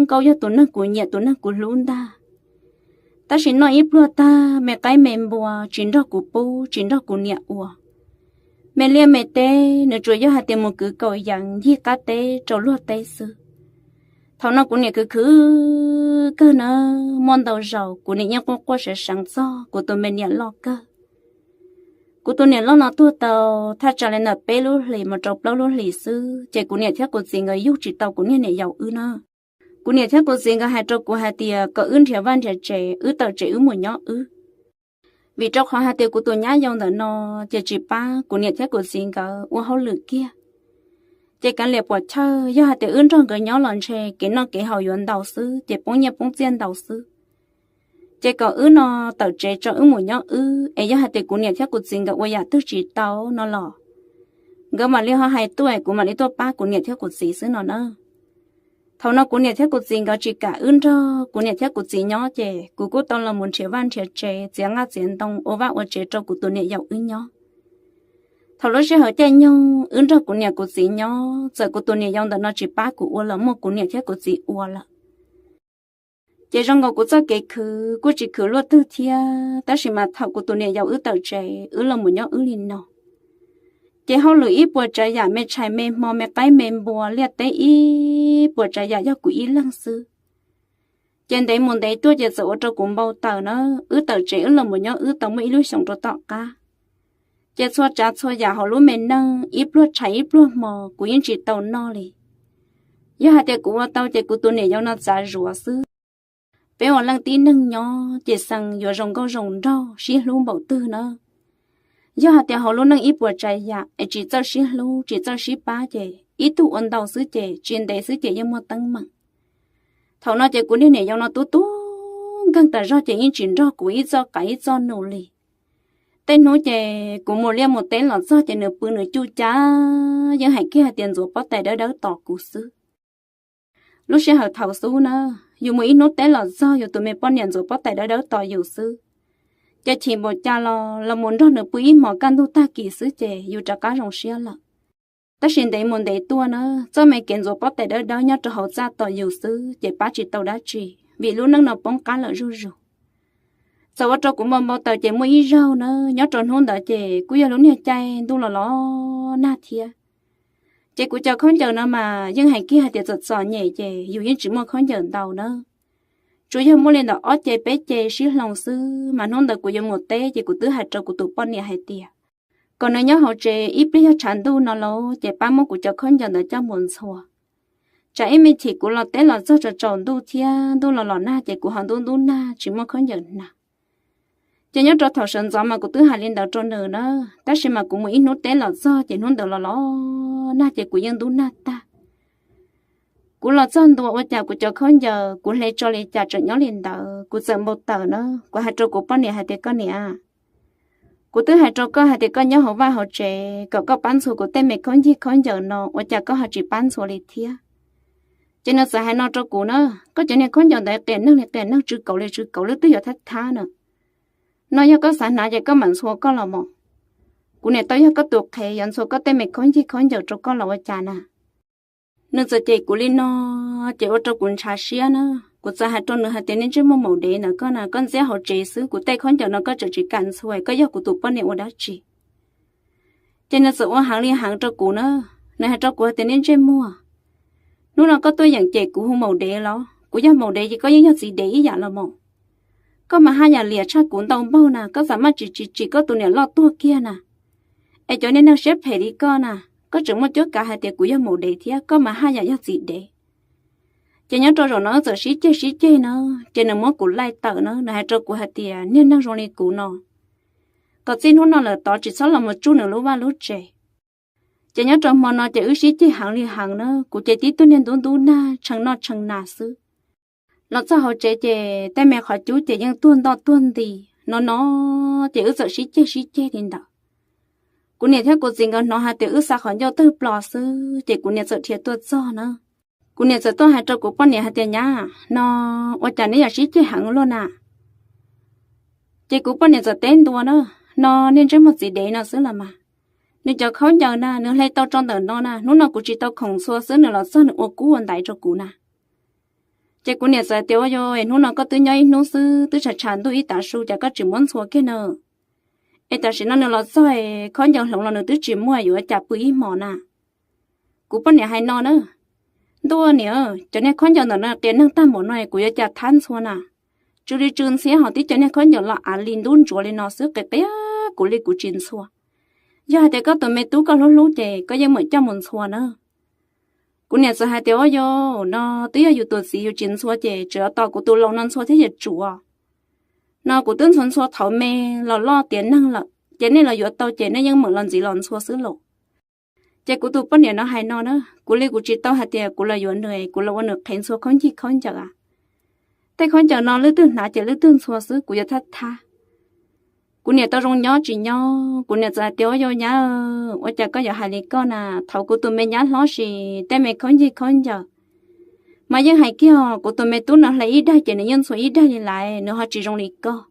nkauj, yog tus neeg kuv nyiam tus neeg kuv hlub ntag. Tab sis noj ib pluag tag me qaib me npua tsis nrog kuv pub tsis nrog kuv niam ua. Me liaj me teb nws tsuas yog hais tias mus kwv kaus yees ncig qab teb rau luag teb xwb. Thaum no kuv niam khwv khwv kawg na, muaj ntau zaus kuv niam yeej quaj quaj seev seev txog kuv tus me niam loj kawg. Kuv tus niam loj no tuag tau thaj tsam li ntawm peb lub hlis mus rau plaub lub hlis xwb ces kuv niam thiab kuv txiv nkawd yug tsis tau kuv niag niam yau wb na. Kuv niam thiab kuv txiv nkawd hais rau kuv hais tias kom wb nrhiav vaj nrhiav tsev, wb tawm tsev wb mus nyob wb. Vim rau qhov hais tias kuv tus nyab yau ntawm no ces tsis pab kuv niam thiab kuv txiv nkawd ua hauj lwm kiag. Ces kav liam puam chawj, yog hais tias wb nrog nkawd nyob los ntshe kev noj kev haus yuav ntau xwb ces poob nyiaj poob txiaj ntau xwb. Ces kom wb no tawm tsev tso wb mus nyob wb, es yog hais tias kuv niam thiab kuv txiv nkawd ua yam twg tsis tau no los nkawd mam li ho hais tuaj es kuv mam li tuaj pab kuv niam thiab kuv txiv xwb no na. Thaum no kuv niam thiab kuv txiv nkawd tsis kam wb nrog kuv niam thiab kuv txiv nyob ces kuv kuj tau los mus nrhiav vaj nrhiav tsev, txiav nqaj txiav ntoo, ua vaj ua tsev rau kuv tus niam yau wb nyob. Thaum lub sij hawm caij nyoog wb nrog kuv niam kuv txiv nyob, txawm kuv tus niam yau ntawm no tsis pab kuv ua los muaj kuv niam thiab kuv txiv ua lawm. Ces zoo nkaus kuv txoj kev khwv kuj tsis khwv luaj twg thiab, tab sis mas thaum kuv tus niam yau wb tawm tsev wb los mus nyob wb li no, ces hauj lwm ib puas tsav yam me tshais me hmo me qaib me npua liaj teb ib puas tsav yam yog kuv ib leeg xwb. Ces ntev mus ntev tuaj ces txawm ua rau kuv npau taws na, wb tawm tsev wb los mus nyob wb tau muaj ib lub xyoos rau tom qab. Ces txhua tsav txhua yam hauv lub me neej ib pluag tshav ib pluag hmo kuv yeej tsis tau noj li. Yog hais tias kuv ua tau ces kuv tus niam yau no txav zuav xwb. Peb ua leej tib neeg nyob ces xeev yuav zoo nkauj zoo nraug sib hlub npaum twg na. Yog hais tias hauv lub neej ib puas tsav yam es tsis txawj sib hlub tsis txawj sib pab ces ib tug ua ntau xwb ces tsis ntev xwb ces yeej muaj teeb meem. Thaum no ces kuv niag niam yau no tub tub nkeeg tas zog ces yeej tsis nrog kuv ib txoj qav ib txoj num li. Tej hnub ces kuv mus liaj mus teb los txog ces nws pw nws cuj cas yeej hais kiag hais tias ntxuav pob tais dawb dawb tos kuv xwb. Lub sij hawm thaum xub na, yus mus ib hnub teb los txog yus tus me poj niam ntxuav pob tais dawb dawb tos yus xwb. Ces chim npaum cas los los mus nrog nws pw ib hmos kaj ntug tag kis xwb ces yus rov qab zoo siab lawm. Tab sis ntev mus ntev tuaj na, txoj me kev ntxuav pob tais dawb dawb nyob rau hauv txaj tos yus xwb ces pab tsis tau dab tsi, vim lub neej no poob qab lawm zuj zus. Txawm ua rau kuv npau npau taws ces muaj ib zaug na, nyob rau hnub ntawd ces kuj yog lub niag caij ntuj los los nag thiab. Ces kuv cov khaub ncaws no mas yeej hais kiag hais tias txom txom nyem ces yus yeej tsis muaj khaub ncaws ntau na. Tsuas yog muaj li ntawm ob ce peb ce sib hloov xwb, mas hnub ntawd kuv yuav mus teb ces kuv twb hais rau kuv tus poj niam hais tias kom nws nyob hauv tsev ib pliag yog tshav ntuj no lauj ces pab muab kuv cov khaub ncaws ntawd coj mus ntxhua. Tsam ib me chim kuv los teb los txog tsaus tsaus ntuj thiab ntuj los los nag ces kuv ho ntub ntub nag tsis muaj khaub ncaws hnav. Ces nyob rau thaum sawv ntxov mas kuv twb hais li ntawd rau nws na, tab sis mas kuv mus ib hnub teb los txog ces hnub ntawd los los nag ces kuv yeej ntub nag tag. Kuv los txog ntua ua cas kuv cov khaub ncaws kuv hle tso li cas tseem nyob li ntawd, kuv txawm npau taws na, kuv hais rau kuv poj niam hais tias koj niam, kuv twb hais rau koj hais tias koj nyob hauv vaj hauv tsev kom koj pab ntxhua kuv tej me khaub ncig khaub ncaws no ua cas koj ho tsis pab ntxhua li thiab. Ces nws txawm hais no rau kuv na, koj cov niag khaub ncaws ntawd qias neeg li qias neeg tsw kauv li tsw kauv lwb twb yuav thab thab na. No yog koj xav hnav ces koj mam ntxhua koj los mas. Kuv niam tau yog koj tus qhev yuav ntxhua koj tej me khaub ncig khaub ncaws rau koj los ua cas na. Nws txawm cem kuv li no, ces ua rau kuv ntshav siab na. Kuv txawm hais rau nws hais tias nej ntsej muag maum dev ntawm koj na, koj ntxiab hauv tsev xwb, kuv tej khaub ncaws no koj tseem tsis kam ntxhua, koj yog kuv tus poj niam ua dab tsi? Ces nws txawm ua heev li heev rau kuv na. Nws hais rau kuv hais tias nej ntsej muag, hnub no koj tuaj yeem cem kuv hu maum dev los? Kuv yog maum dev ces koj yeej yog txiv dev ib yam los mas. Koj mas haj yam liam tshaj kuv ntau npaug na, koj txawm maj tsis tsis tsim koj tus niam loj tuag kiag na. Es cov niag neeg siab phem li koj na, koj tseem muaj cuab kav hais tias kuv yog maum dev thiab, koj mas haj yam yog txiv dev. Ces nyob rau zaum no txawm sib ceg sib ceg na, ces nws muab kuv laij tawm na, nws hais rau kuv hais tias niag neeg zoo li kuv no, kom txij hnub no lawm tod tsis txhob los mus tsuj nws lub vaj lub tsev. Ces nyob rau hmo no ces wb sib ceg heev li heev na, kuv ces tib tug niag ntub ntub nag tshee noj tshee hnav xwb. Los txog hauv tsev ces tej me qhov cub ces yeej tuag ntoj tuag nti no no, ces wb txawm sib ceg sib ceg li ntawd. Kuv niam thiab kuv txiv nkawd hnov hais tias wb xa qhov ncauj tawg plos xwb, ces kuv niam txawm dhia tuaj txog na. Kuv niam txawm tuaj hais rau kuv poj niam hais tias nyab, no ua cas neb yog sib ceg heev luaj na? Ces kuv poj niam txawm teb ntua na, no niag ntsej muag txiv dev no xwb los mas. Nws cov khaub ncaws na nws hle tau tso ntawm no na, hnub no kuv tsis tau khoom ntxhua xwb nws los txog nws ua kub ua ntaiv rau kuv na. Ces kuv niam txawm tias ua yog hnub no koj twb nyob ib hnub xwb twb tshav tshav ntuj ib tav su cas koj tsis muab ntxhua kiag na? Es tam sim no nws los txog khaub ncaws hloov los nws twb tsis muaj yuav ua cas pw ib hmos na? Kuv poj niam hais no na, ntuj niam, cov niag khaub ncaws ntawm no qias neeg tag npaum no kuv yuav cas thab ntxhua na? Tsw li tsw ntxhiab ho tib cov niag khaub ncaws los av li ntub ntsuav li no xwb qia qia kuv li kuv tsis ntxhua. Yog hais tias koj tus me tub koj hlub hlub ces koj yeej meem coj mus ntxhua na. Kuv niam txawm hais tias ua yog no twb yog yus tus txiv yus tsis ntxhua ces tseem yuav tos kuv tus laus no ntxhua thiab yuav tsuav. No kuv twb ntxhua ntxhua thaum me los loj tiav neeg lawm ces nej los yuav tau ces nej yeej meem los ntxiv los ntxhua xwb los. Ces kuv tus poj niam no hais no na, kuv li kuv tsis tau hais tias kuv los yuav nws kuv los ua nws qhev ntxhua khaub ncig khaub ncaws a. Tej khaub ncaws no lwb twg hnav ces lwb twg ntxhua xwb kuv yuav thab thab. Kuv niam tau zoo nyob tsis nyob kuv niam txawm hais tias ua yog nyab, ua cas koj yuav hais li koj na? Thaum kuv tus me nyab hlob sis tej me khaub ncig khaub ncaws mas yeej hais kiag kuv tus me tub no hle ib daig ces nws yeej ntxhua ib daig li lawm, nws ho tsis zoo li koj.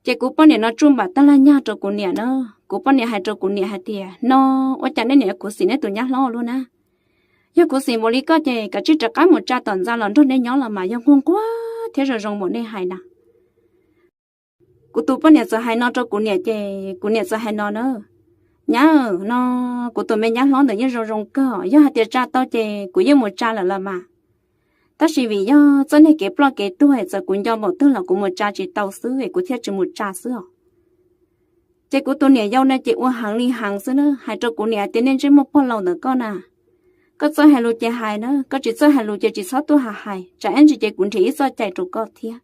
Ces kuv poj niam no tsuj npam tag laj nyag rau kuv niam na. Kuv poj niam hais rau kuv niam hais tias no ua cas nej niam yuav khuv xim nej tus nyab hlob luaj na? Yog khuv xim npaum li koj ces kav tsij rov qab mus tsa tom ntxa los nrog nej nyob los mas yog nquag nquag thiab zoo zoo npaum nej hais na. Kuv tus poj niam txawm hais no rau kuv niam ces kuv niam txawm hais no na, nyab, no kuv tus me nyab hlob ntawd yeej zoo zoo kawg, yog hais tias tsa tau ces kuv yeej mus tsa lawm los mas. Tab sis vim yog txoj niag kev ploj kev tuag es txawm kuv nco npaum twg los kuv mus tsa tsis tau xwb es kuv thiaj tsis mus tsa xwb os. Ces kuv tus niam yau no ces ua heev li heev xwb na, hais rau kuv niam tias, nej ntsej muag pog laus ntawm koj na, koj txawj hais lus ces hais na, koj tsis txawj hais lus ces tsis txhob tuaj hais hais, tsam ib ntsis ces kuv nrhiav ib txoj cai rau koj thiab.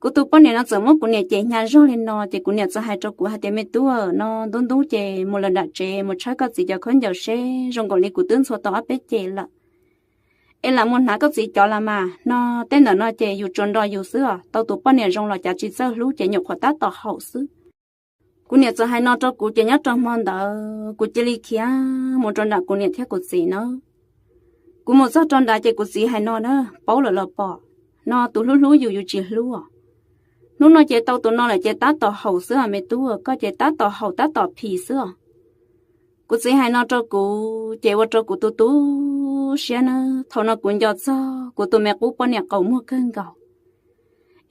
Kuv tus poj niam no txawm muab kuv niam cem hnyav zog li no ces kuv niam txawm hais rau kuv hais tias, me tub, no ntub ntub ces mus lawm nram tsev mus tshawb koj txiv cov khaub ncaws seb, zoo nkaus li kuv twb ntxhua tau ob peb ces lawm, es lam mus hnav koj txiv cov los mas no, tej ntawm no ces yus tsuas nrog yus xwb os, tau tus poj niam zoo los cav tsis txawj hlub ces nyuam qhuav tab tom haum xwb. Kuv niam txawm hais no rau kuv ces nyob rau hmo ntawd kuv cia li khiav mus rau nram kuv niam thiab kuv txiv na. Kuv mus txog rau nrad ces kuv txiv hais no na, paub lawm los pom, no tus hlub hlub yus yus tsis hlub os. Hnub no ces tau tus no lawm ces tab tom haum xwb os me tub, koj ces tab tom haum tab tom phim xwb os. Kuv txiv hais no rau kuv ces ua rau kuv tu tu siab na. Thaum no kuv nco txog kuv tus me qub poj niam qaum muag kawg nkaus.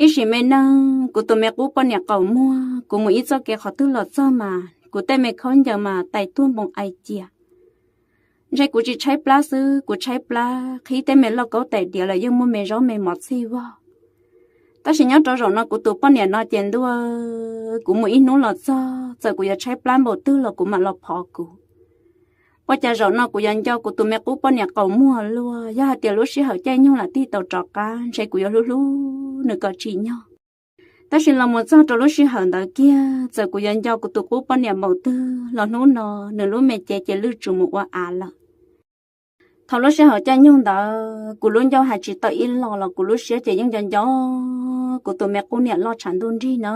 Ib sim me neeg kuv tus me qub poj niam qaum muag, kuv mus ib txoj kev qhov twg los txog mas kuv tej me khaub ncaws mas tais tuag npoo ai cia. Ntshe kuv tsis tshaib plab xwb, kuv tshaib plab qhib tej me lauj kaub tais diav los yeej muaj me zaub me mov txhij vog. Tab sis nyob rau zaum no kuv tus poj niam no ces ntuj, kuv mus ib hnub los txog, txawm kuv yuav tshaib plab npaum twg los kuv mam los phov kuv. Ua cas zaum no kuv yuav nco kuv tus me qub poj niam qaum muag luaj, yog hais tias lub sij hawm caij nyoog lam tig tau rov qab ntshe kuv yuav hlub hlub nws kom tsim nyog. Tab sis los mus txog rau lub sij hawm ntawd kiag, txawm kuv yuav nco kuv tus qub poj niam npaum twg los hnub no nws lub me cev ces lwj tsuas mus ua av lawm. Thaum lub sij hawm caij nyoog ntawd kuv lub ncauj hais tsis tau ib los los kuv lub siab ces yeej nco nco kuv tus me qub niam loj tshav ntuj nrig na.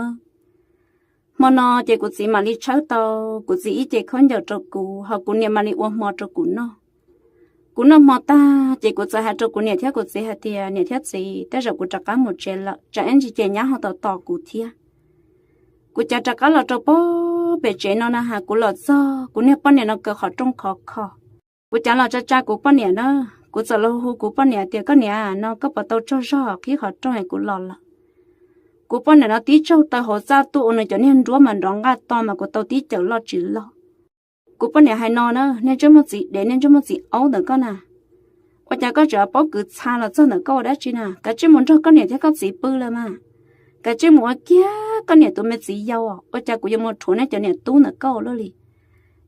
Hmo no ces kuv txiv mam li tshawb tau kuv txiv ib ce khaub ncaws rau kuv, ho kuv niam mam li ua hmo rau kuv noj. Kuv noj hmo tag ces kuv txawm hais rau kuv niam thiab kuv txiv hais tias, niam thiab txiv, tej zaum kuv rov qab mus tsev lawm, tsam ib ntsis ces nyab ho tos tos kuv thiab. Kuv cav rov qab los rau pem tsev no na has, kuv los txog kuv niag poj niam no kaw qhov rooj khov kho. Kuv cav los tsa tsa kuv poj niam na, kuv txawm los hu kuv poj niam tias, koj niam, no koj puas tau tsaug zog qhib qhov rooj es kuv los lawm. Kuv poj niam no tib tsaug taw hauv txaj tuaj ua nws cov niag nruab mas nrov nqaj to mas kuv tau tib cawm loj tsis loj. Kuv poj niam hais no na, niag ntsej muag txiv dev, niag ntsej muag txiv aub ntawm koj na, ua cas koj tseem paub kwv txha los txog ntawm koj ua dab tsi na? Kav tsij mus nrog koj niam thiab koj txiv pw lawm mas. Kav tsij mus ua kiag koj niam tus me txiv yau, ua cas kuv yuav mus rhuav nej cov niam tub ntawm koj ua luaj li.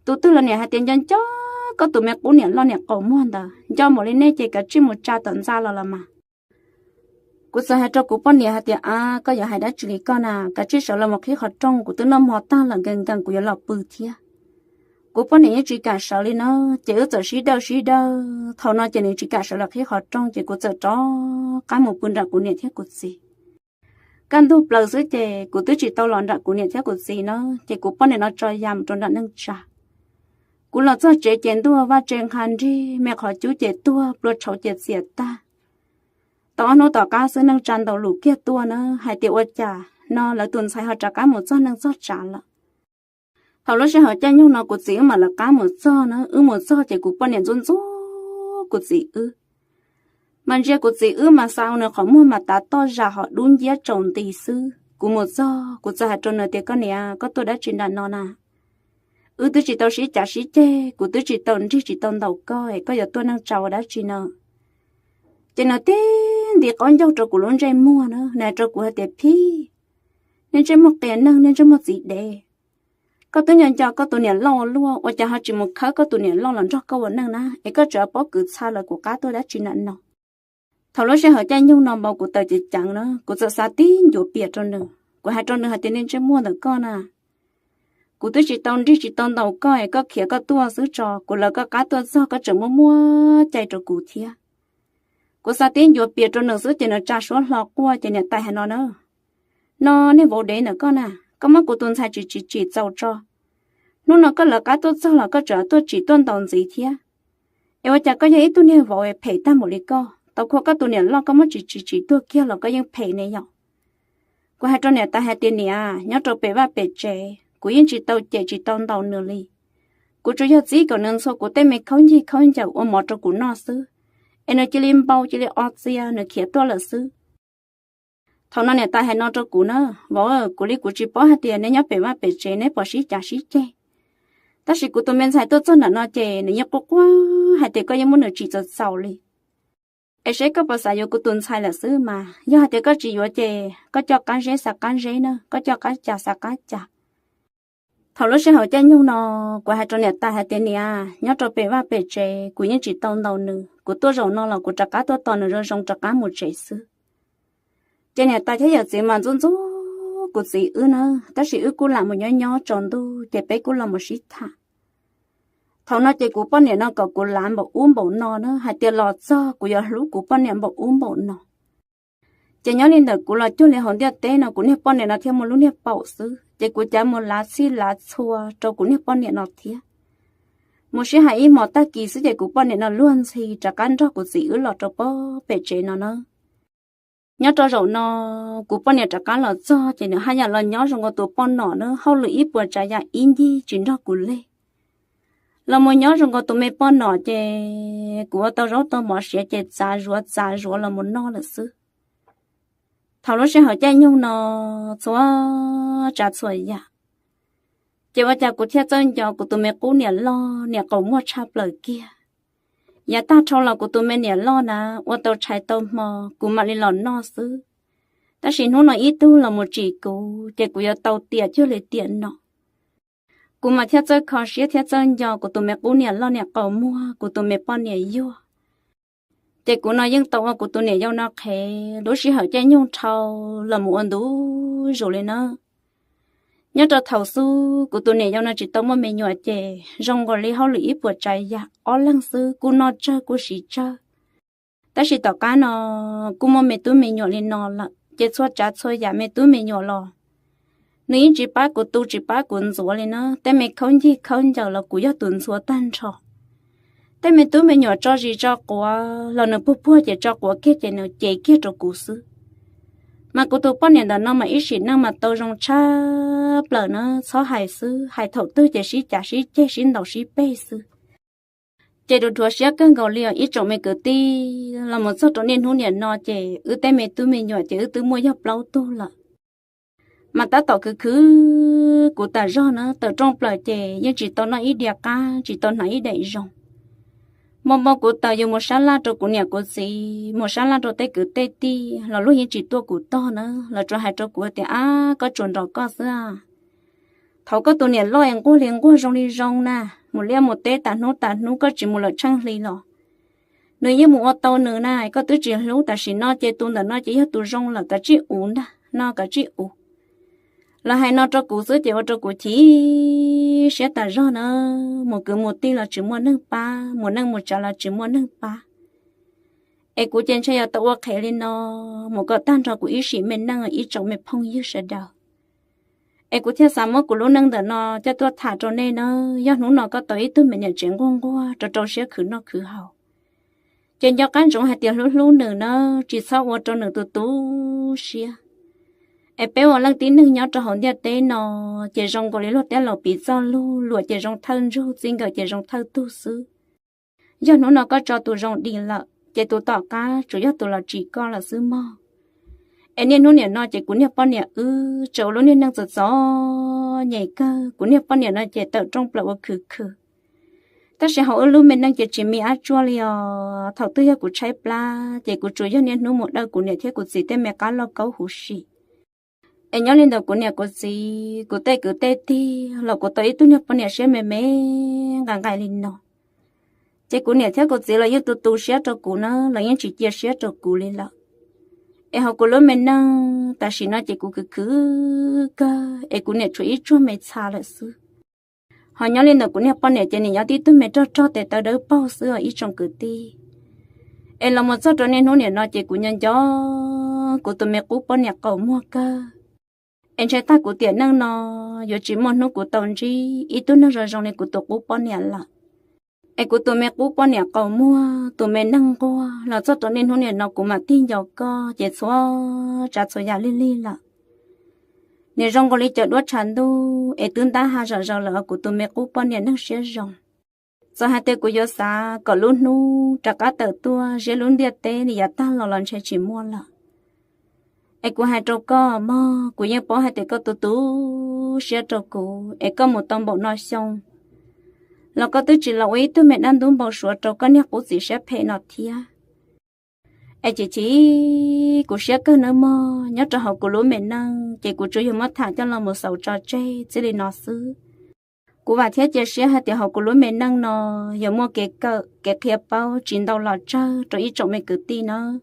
Tus twg los niam hais tias nco nco koj tus me qub niam loj niam qaum muag ntawd, nco npaum li nej ces kav tsij mus tsa tom ntxa los los mas. Kuv txawm hais rau kuv poj niam hais tias, a, koj yuav hais dab tsi li koj na, kav tsij sawv los mus qhib qhov rooj, kuv twb noj hmo tag lawm, nkees nkees kuv yuav los pw thiab. Kuv poj niam yeej tsis kam sawv li na, ces wb txawm sib dawj sib dawj, thaum no ces nws tsis kam sawv los qhib qhov rooj ces kuv txawm rov qab mus pw nram kuv niam thiab kuv txiv. Kaj ntug plaws xwb ces kuv twb tsis tau los nram kuv niam thiab kuv txiv na, ces kuv poj niam no tso ya mus rau nram neej tsa. Kuv los txog tsev ces ntuj, vaj tse nqha nrig, me qhov cub ces tuag, plua tshauv ces txias tag. Tau ob hnub tom qab xwb neej tsa ntaus lus kiag tuaj na, hais tias ua cas no lawv tus ntxhais ho rov qab mus txog neej txog tsav lawm. Thaum lub sij hawm caij nyoog no kuv txiv wb mam lawv qab mus txog na, wb mus txog ces kuv poj niam ntxub ntxub kuv txiv wb. Mas ntsia kuv txiv wb mas xa nws qhov muag mas tav toj zam ho dub nciab tsaus nti xwb. Kuv mus txog kuv txawm hais rau nws tias, koj niam, koj tuaj dab tsi nram no na? Wb twb tsis tau sib cav sib ceg, kuv twb tsis tau nrig tsis tau ntaus koj es koj yuav tuaj neej tsa ua dab tsi no? Ces nws tib nti qaub ncaug rau kuv lub ntsej muag na, nws hais rau kuv hais tias, phib, niag ntsej muag qias neeg, niag ntsej muag txiv dev, koj twb nco nco koj tus niam loj ua luaj, ua cas ho tsis mus khawb koj tus niam loj los nrog koj ua neej na, es koj tseem paub kwv txha lawv kuv qab tuaj dab tsi nram no? Thaum lub sij hawm caij nyoog no npau kuv tawm ceev ceev na, kuv txawm xav tib ncuav pias rau nws. Kuv hais rau nws hais tias, niag ntsej muag ntawm koj na, kuv twb tsis tau nrig tsis tau ntaus koj es koj khiav koj tuaj xwb tso, kuv lawv koj qab tuaj txog koj tseem muab muab cai rau kuv thiab. Kuv xav tib ncuav pias rau nws xwb ces nws tsa suab hlo quaj ces niam tais hais no na, no niag vauv dev ntawm koj na, koj muab kuv tus ntxhais tsim tsim tsim txaus tso. Hnub no koj lawv qab tuaj txog los koj tseem tuaj tsim tuaj ntaus ntxiv thiab. Es ua cas koj yog ib tug niag vauv phem tag npaum li koj, tau khua koj tus niam loj koj muab tsim tsim tsim tuag kiag los koj yeej phem ne yom? Kuv hais rau niam tais hais tias, niam, nyob rau pem vaj pem tsev kuv yeej tsis tau cem tsis tau ntaus nws li. Kuv tsuas yog txib kom nws ntxhua kuv tej me khaub ncig khaub ncaws ua mov rau kuv noj xwb, es nws cia li npau cia li o txia nws khiav tuaj lawm xwb. Thaum no niam tais hais no rau kuv na, vauv, kuv li kuv tsis paub hais tias neb nyob pem vaj pem tsev neb puas sib cav sib ceg, tab sis kuv tus me ntxhais tuaj txog nram no ces nws yeej quaj quaj hais tias koj yeej muab nws tsim txaus txaus li. Es seb koj puas xav yuav kuv tus ntxhais lawm xwb mas, yog hais tias koj tsis yuav ces koj coj qab zeb xav qab zeb na, koj coj qab cas xav qab cas. Thaum lub sij hawm caij nyoog no, kuv hais rau niam tais hais tias, niam, nyob rau pem vaj pem tsev kuv yeej tsis tau ntaus nws, kuv tuaj zaum no los kuv rov qab tuaj tos nws zoo zoo rov qab mus tsev xwb. Ces niam tais thiab yawm txiv mas ntxub ntxub kuv txiv wb na, tab sis wb kuj lam mus nyob nyob tsaus ntuj ces peb kuj los mus sib tham. Thaum no ces kuv poj niam no kom kuv lav npaum ub npaum no na, hais tias los txog kuv yuav hlub kuv poj niam npaum ub npaum no. Ces nyob li ntawm kuv los cuag li hauv ntiaj teb no kuv niag poj niam no thiaj muaj lub niag paum xwb, ces kuv cav mus lav txhij lav txhua rau kuv niag poj niam no thiab. Mus sib hais ib hmos tag kis xwb ces kuv poj niam no luag ntxhi rov qab nrog kuv txiv wb los rau pem tsev no na. Nyob rau zaum no, kuv poj niam rov qab los txog ces nws haj yam los nyob zoo nkaus tus poj nom na, hauj lwm ib puas tsav yam ib ncig tsis nrog kuv leg. Los mus nyob zoo nkaus tus me poj nom ces kuv ua tau zaub tau mov siav ces txav zuav txav zuav los mus noj lawm xwb. Thaum lub sij hawm caij nyoog no, txhua tsav txhua yam, ces ua cas kuv thiaj txawj nco kuv tus me qub niam loj niam qaum muag tshaj plaws kiag. Yav tag dhau los kuv tus me niam loj na, ua tau tshais tau hmo kuv mam li los noj xwb. Tab sis hnub no ib tug los mus tsim kuv ces kuv yuav tau tiam cuag li tiam no. Kuv mas thiaj txawj kho siab thiab txawj nco kuv tus me qub niam loj niam qaum muag kuv tus me poj niam yuag. Ces kuv no yeej tau ua kuv tus niam yau no qhev lub sij hawm caij nyoog dhau los mus ua ntu zus li na. Nyob rau thaum xub kuv tus niam yau no tsis tau muaj me nyuam ces zoo nkaus li hauj lwm ib puas tsav yam ob leeg xwb kuj noj tsawg kuj siv tsawg. Tab sis tom qab no kuj muaj me tub me nyuam li no lawm ces txhua tsav txhua yam me tub me nyuam los nws yeej tsis pab kuv tu tsis pab kuv ntxuav li na. Tej me khaub ncig khaub ncaws los kuv yog tus ntxuav tag nrho. Tej me tub me nyuam tso zis tso quav los nws puag puag ces tso quav kiag ces nws cev kiag rau kuv xwb. Mas kuv tus poj niam ntawm no mas ib sim neej mas tau zoo tshaj plaws na, txhob hais xwb, hais thaum twg ces sib cav sib ceg sib ntaus sib peg xwb. Ces dhuav dhuav siab kawg nkaus li os ib tsoom me kwv tij, los mus txog rau niaj hnub niam no ces wb tej me tub me nyuam ces wb twb muaj yog plaub tug lawm. Mas tab tom khwv khwv kuv tas zog na, tawm rooj plaws ces yeej tsis tau noj ib diav qab, tsis tau hnav ib daim zoo. Npau npau kuv taws yuav mus sab laj rau kuv niam kuv txiv, mus sab laj rau tej kwv tej tij los luag yeej tsis tuaj kuv tog na, lawv tsuas hais rau kuv tias, ab, koj tsuas nrog koj xwb. Thaum koj tus niam loj es nquag li nquag zoo li zoo na, mus liaj mus teb tas hnub tas hnub koj tsis mus lawm tsheej hli los nws yeej mus ua tau nws na, koj twb tsis hlub. Tam sim no ces tus ntawm no ces yog tus zoo lawm, kav tsij uv ntag no, kav tsij uv. Lawv hais no rau kuv xwb ces ua rau kuv chim siab tas zog na, mus kwv mus tij los tsis muaj neeg pab, mus neej mus tsav los tsis muaj neeg pab. Es kuv ces ntshe yog tau ua qhev li no mus kom tag nrho kuv ib sim me neej ib tsoom me phooj ywg sawv daws. Es kuv thiaj xav muab kuv lub neej ntawm no coj tuaj tham rau nej na. Yog hnub no koj tau ib tug me niam tsev nquag nquag rau rau siab khwv noj khwv haus, ces nco qab ntsoov hais tias hlub hlub nws na, tsis txhob ua rau nws tu tu siab. Es peb ua leej tib neeg nyob rau hauv ntiaj teb no ces zoo nkaus li luag tej laus piv txoj lug, luam ces zoo thawj ntsug, txij nkawm ces zoo thawj tug xwb. Yog hnub no koj tso tus zoo dim lawm ces tus tom qab tsuas yog tus los tsim koj lawm xwb mog. Es niaj hnub niam no ces kuv niag poj niam wb tseem ua lub niag neej txom txom nyem kawg. Kuv niag poj niam no ces tawm rooj plaws ua khwv khwv, tab sis hauv wb lub me neej ces tsis mi ab tsuaj li os. Thaum twg yog kuv tshaib plab ces kuv tsuas yog niaj hnub mus dawj kuv niam thiab kuv txiv tej me qab lauj kaub huv si. Es nyob li ntawm kuv niam kuv txiv, kuv tej kwv tej tij los kuv tau ib tug niag poj niam siab me me nqaim nqaim li no, ces kuv niam thiab kuv txiv los yeej tu tu siab rau kuv na, los yeej tsis cia siab rau kuv li lawm. Es hauv kuv lub me neej tam sim no ces kuv khwv khwv kawg es kuv niam tshuav ib tsuag me txha lawm xwb. Ho nyob li ntawm kuv niag poj niam ces nim nyob tib tug me rog rog tes taw dawb paug xwb os ib tsoom kwv tij. Es los mus txog rau niaj hnub niam no ces kuv nyob nco kuv tus me qub poj niam qaum muag kawg. Es ntshe tag kuv tiam neej no yuav tsis muaj hnub kuv tau ntsib ib tug neeg zoo zoo li kuv tus qub poj niam lawm. Es kuv tus me qub poj niam qaum muag, tus me neeg nquag los txog rau niaj hnub niam no kuv mam tig nco koj ces txhua tsav txhua yam lig lig lawm. Niam zoo nkaus li cov duab tshav ntuj es twb ntab ha zom zaws lawm os kuv tus me qub poj niam neeg siab zoo. Txawm hais tias kuv yuav xav kom lub hnub rov qab tawm tuaj ziab lub ntiaj teb li yav tag los los ntshe tsis muaj lawm. Es kuv hais rau koj mog, kuv yeej paub hais tias koj tu tu siab rau kuv es koj mus tau npaum no xyoo los koj twb tsis los ua ib tug me dab ntub npau suav rau koj niag qub txiv siab phem no thiab. Es chim chim kuv siab kawg nawb mog, nyob rau hauv kuv lub me neej ces kuv tsuas yog muab tham coj los mus xaus tso tseg txij li no xwb. Kuv vam thiab cia siab hais tias hauv kuv lub me neej no yuav muaj kev kawm kev qhia paub tsis ntau los tsawg rau ib tsoom me kwv tij nawb.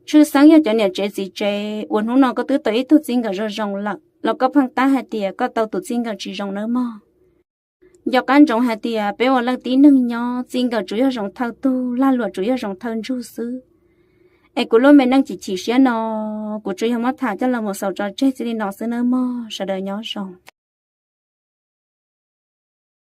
Tshwj xeeb yog cov niam tsev txiv tsev uas hnub no koj twb tau ib tug txij nkawm zoo zoo lawm los koj pheej tab hais tias koj tau tus txij nkawm tsis zoo nawb mog. Nco qab ntsoov hais tias peb ua leej tib neeg nyob, txij nkawm tsuas yog zoo thawj tug, lag luam tsuas yog zoo thawj ntsug xwb. Es kuv lub me neej chim chim siab no, kuv tsuas yog muab tham coj los mus xaus tso tseg txij li no xwb nawb mog, sawv daws nyob zoo.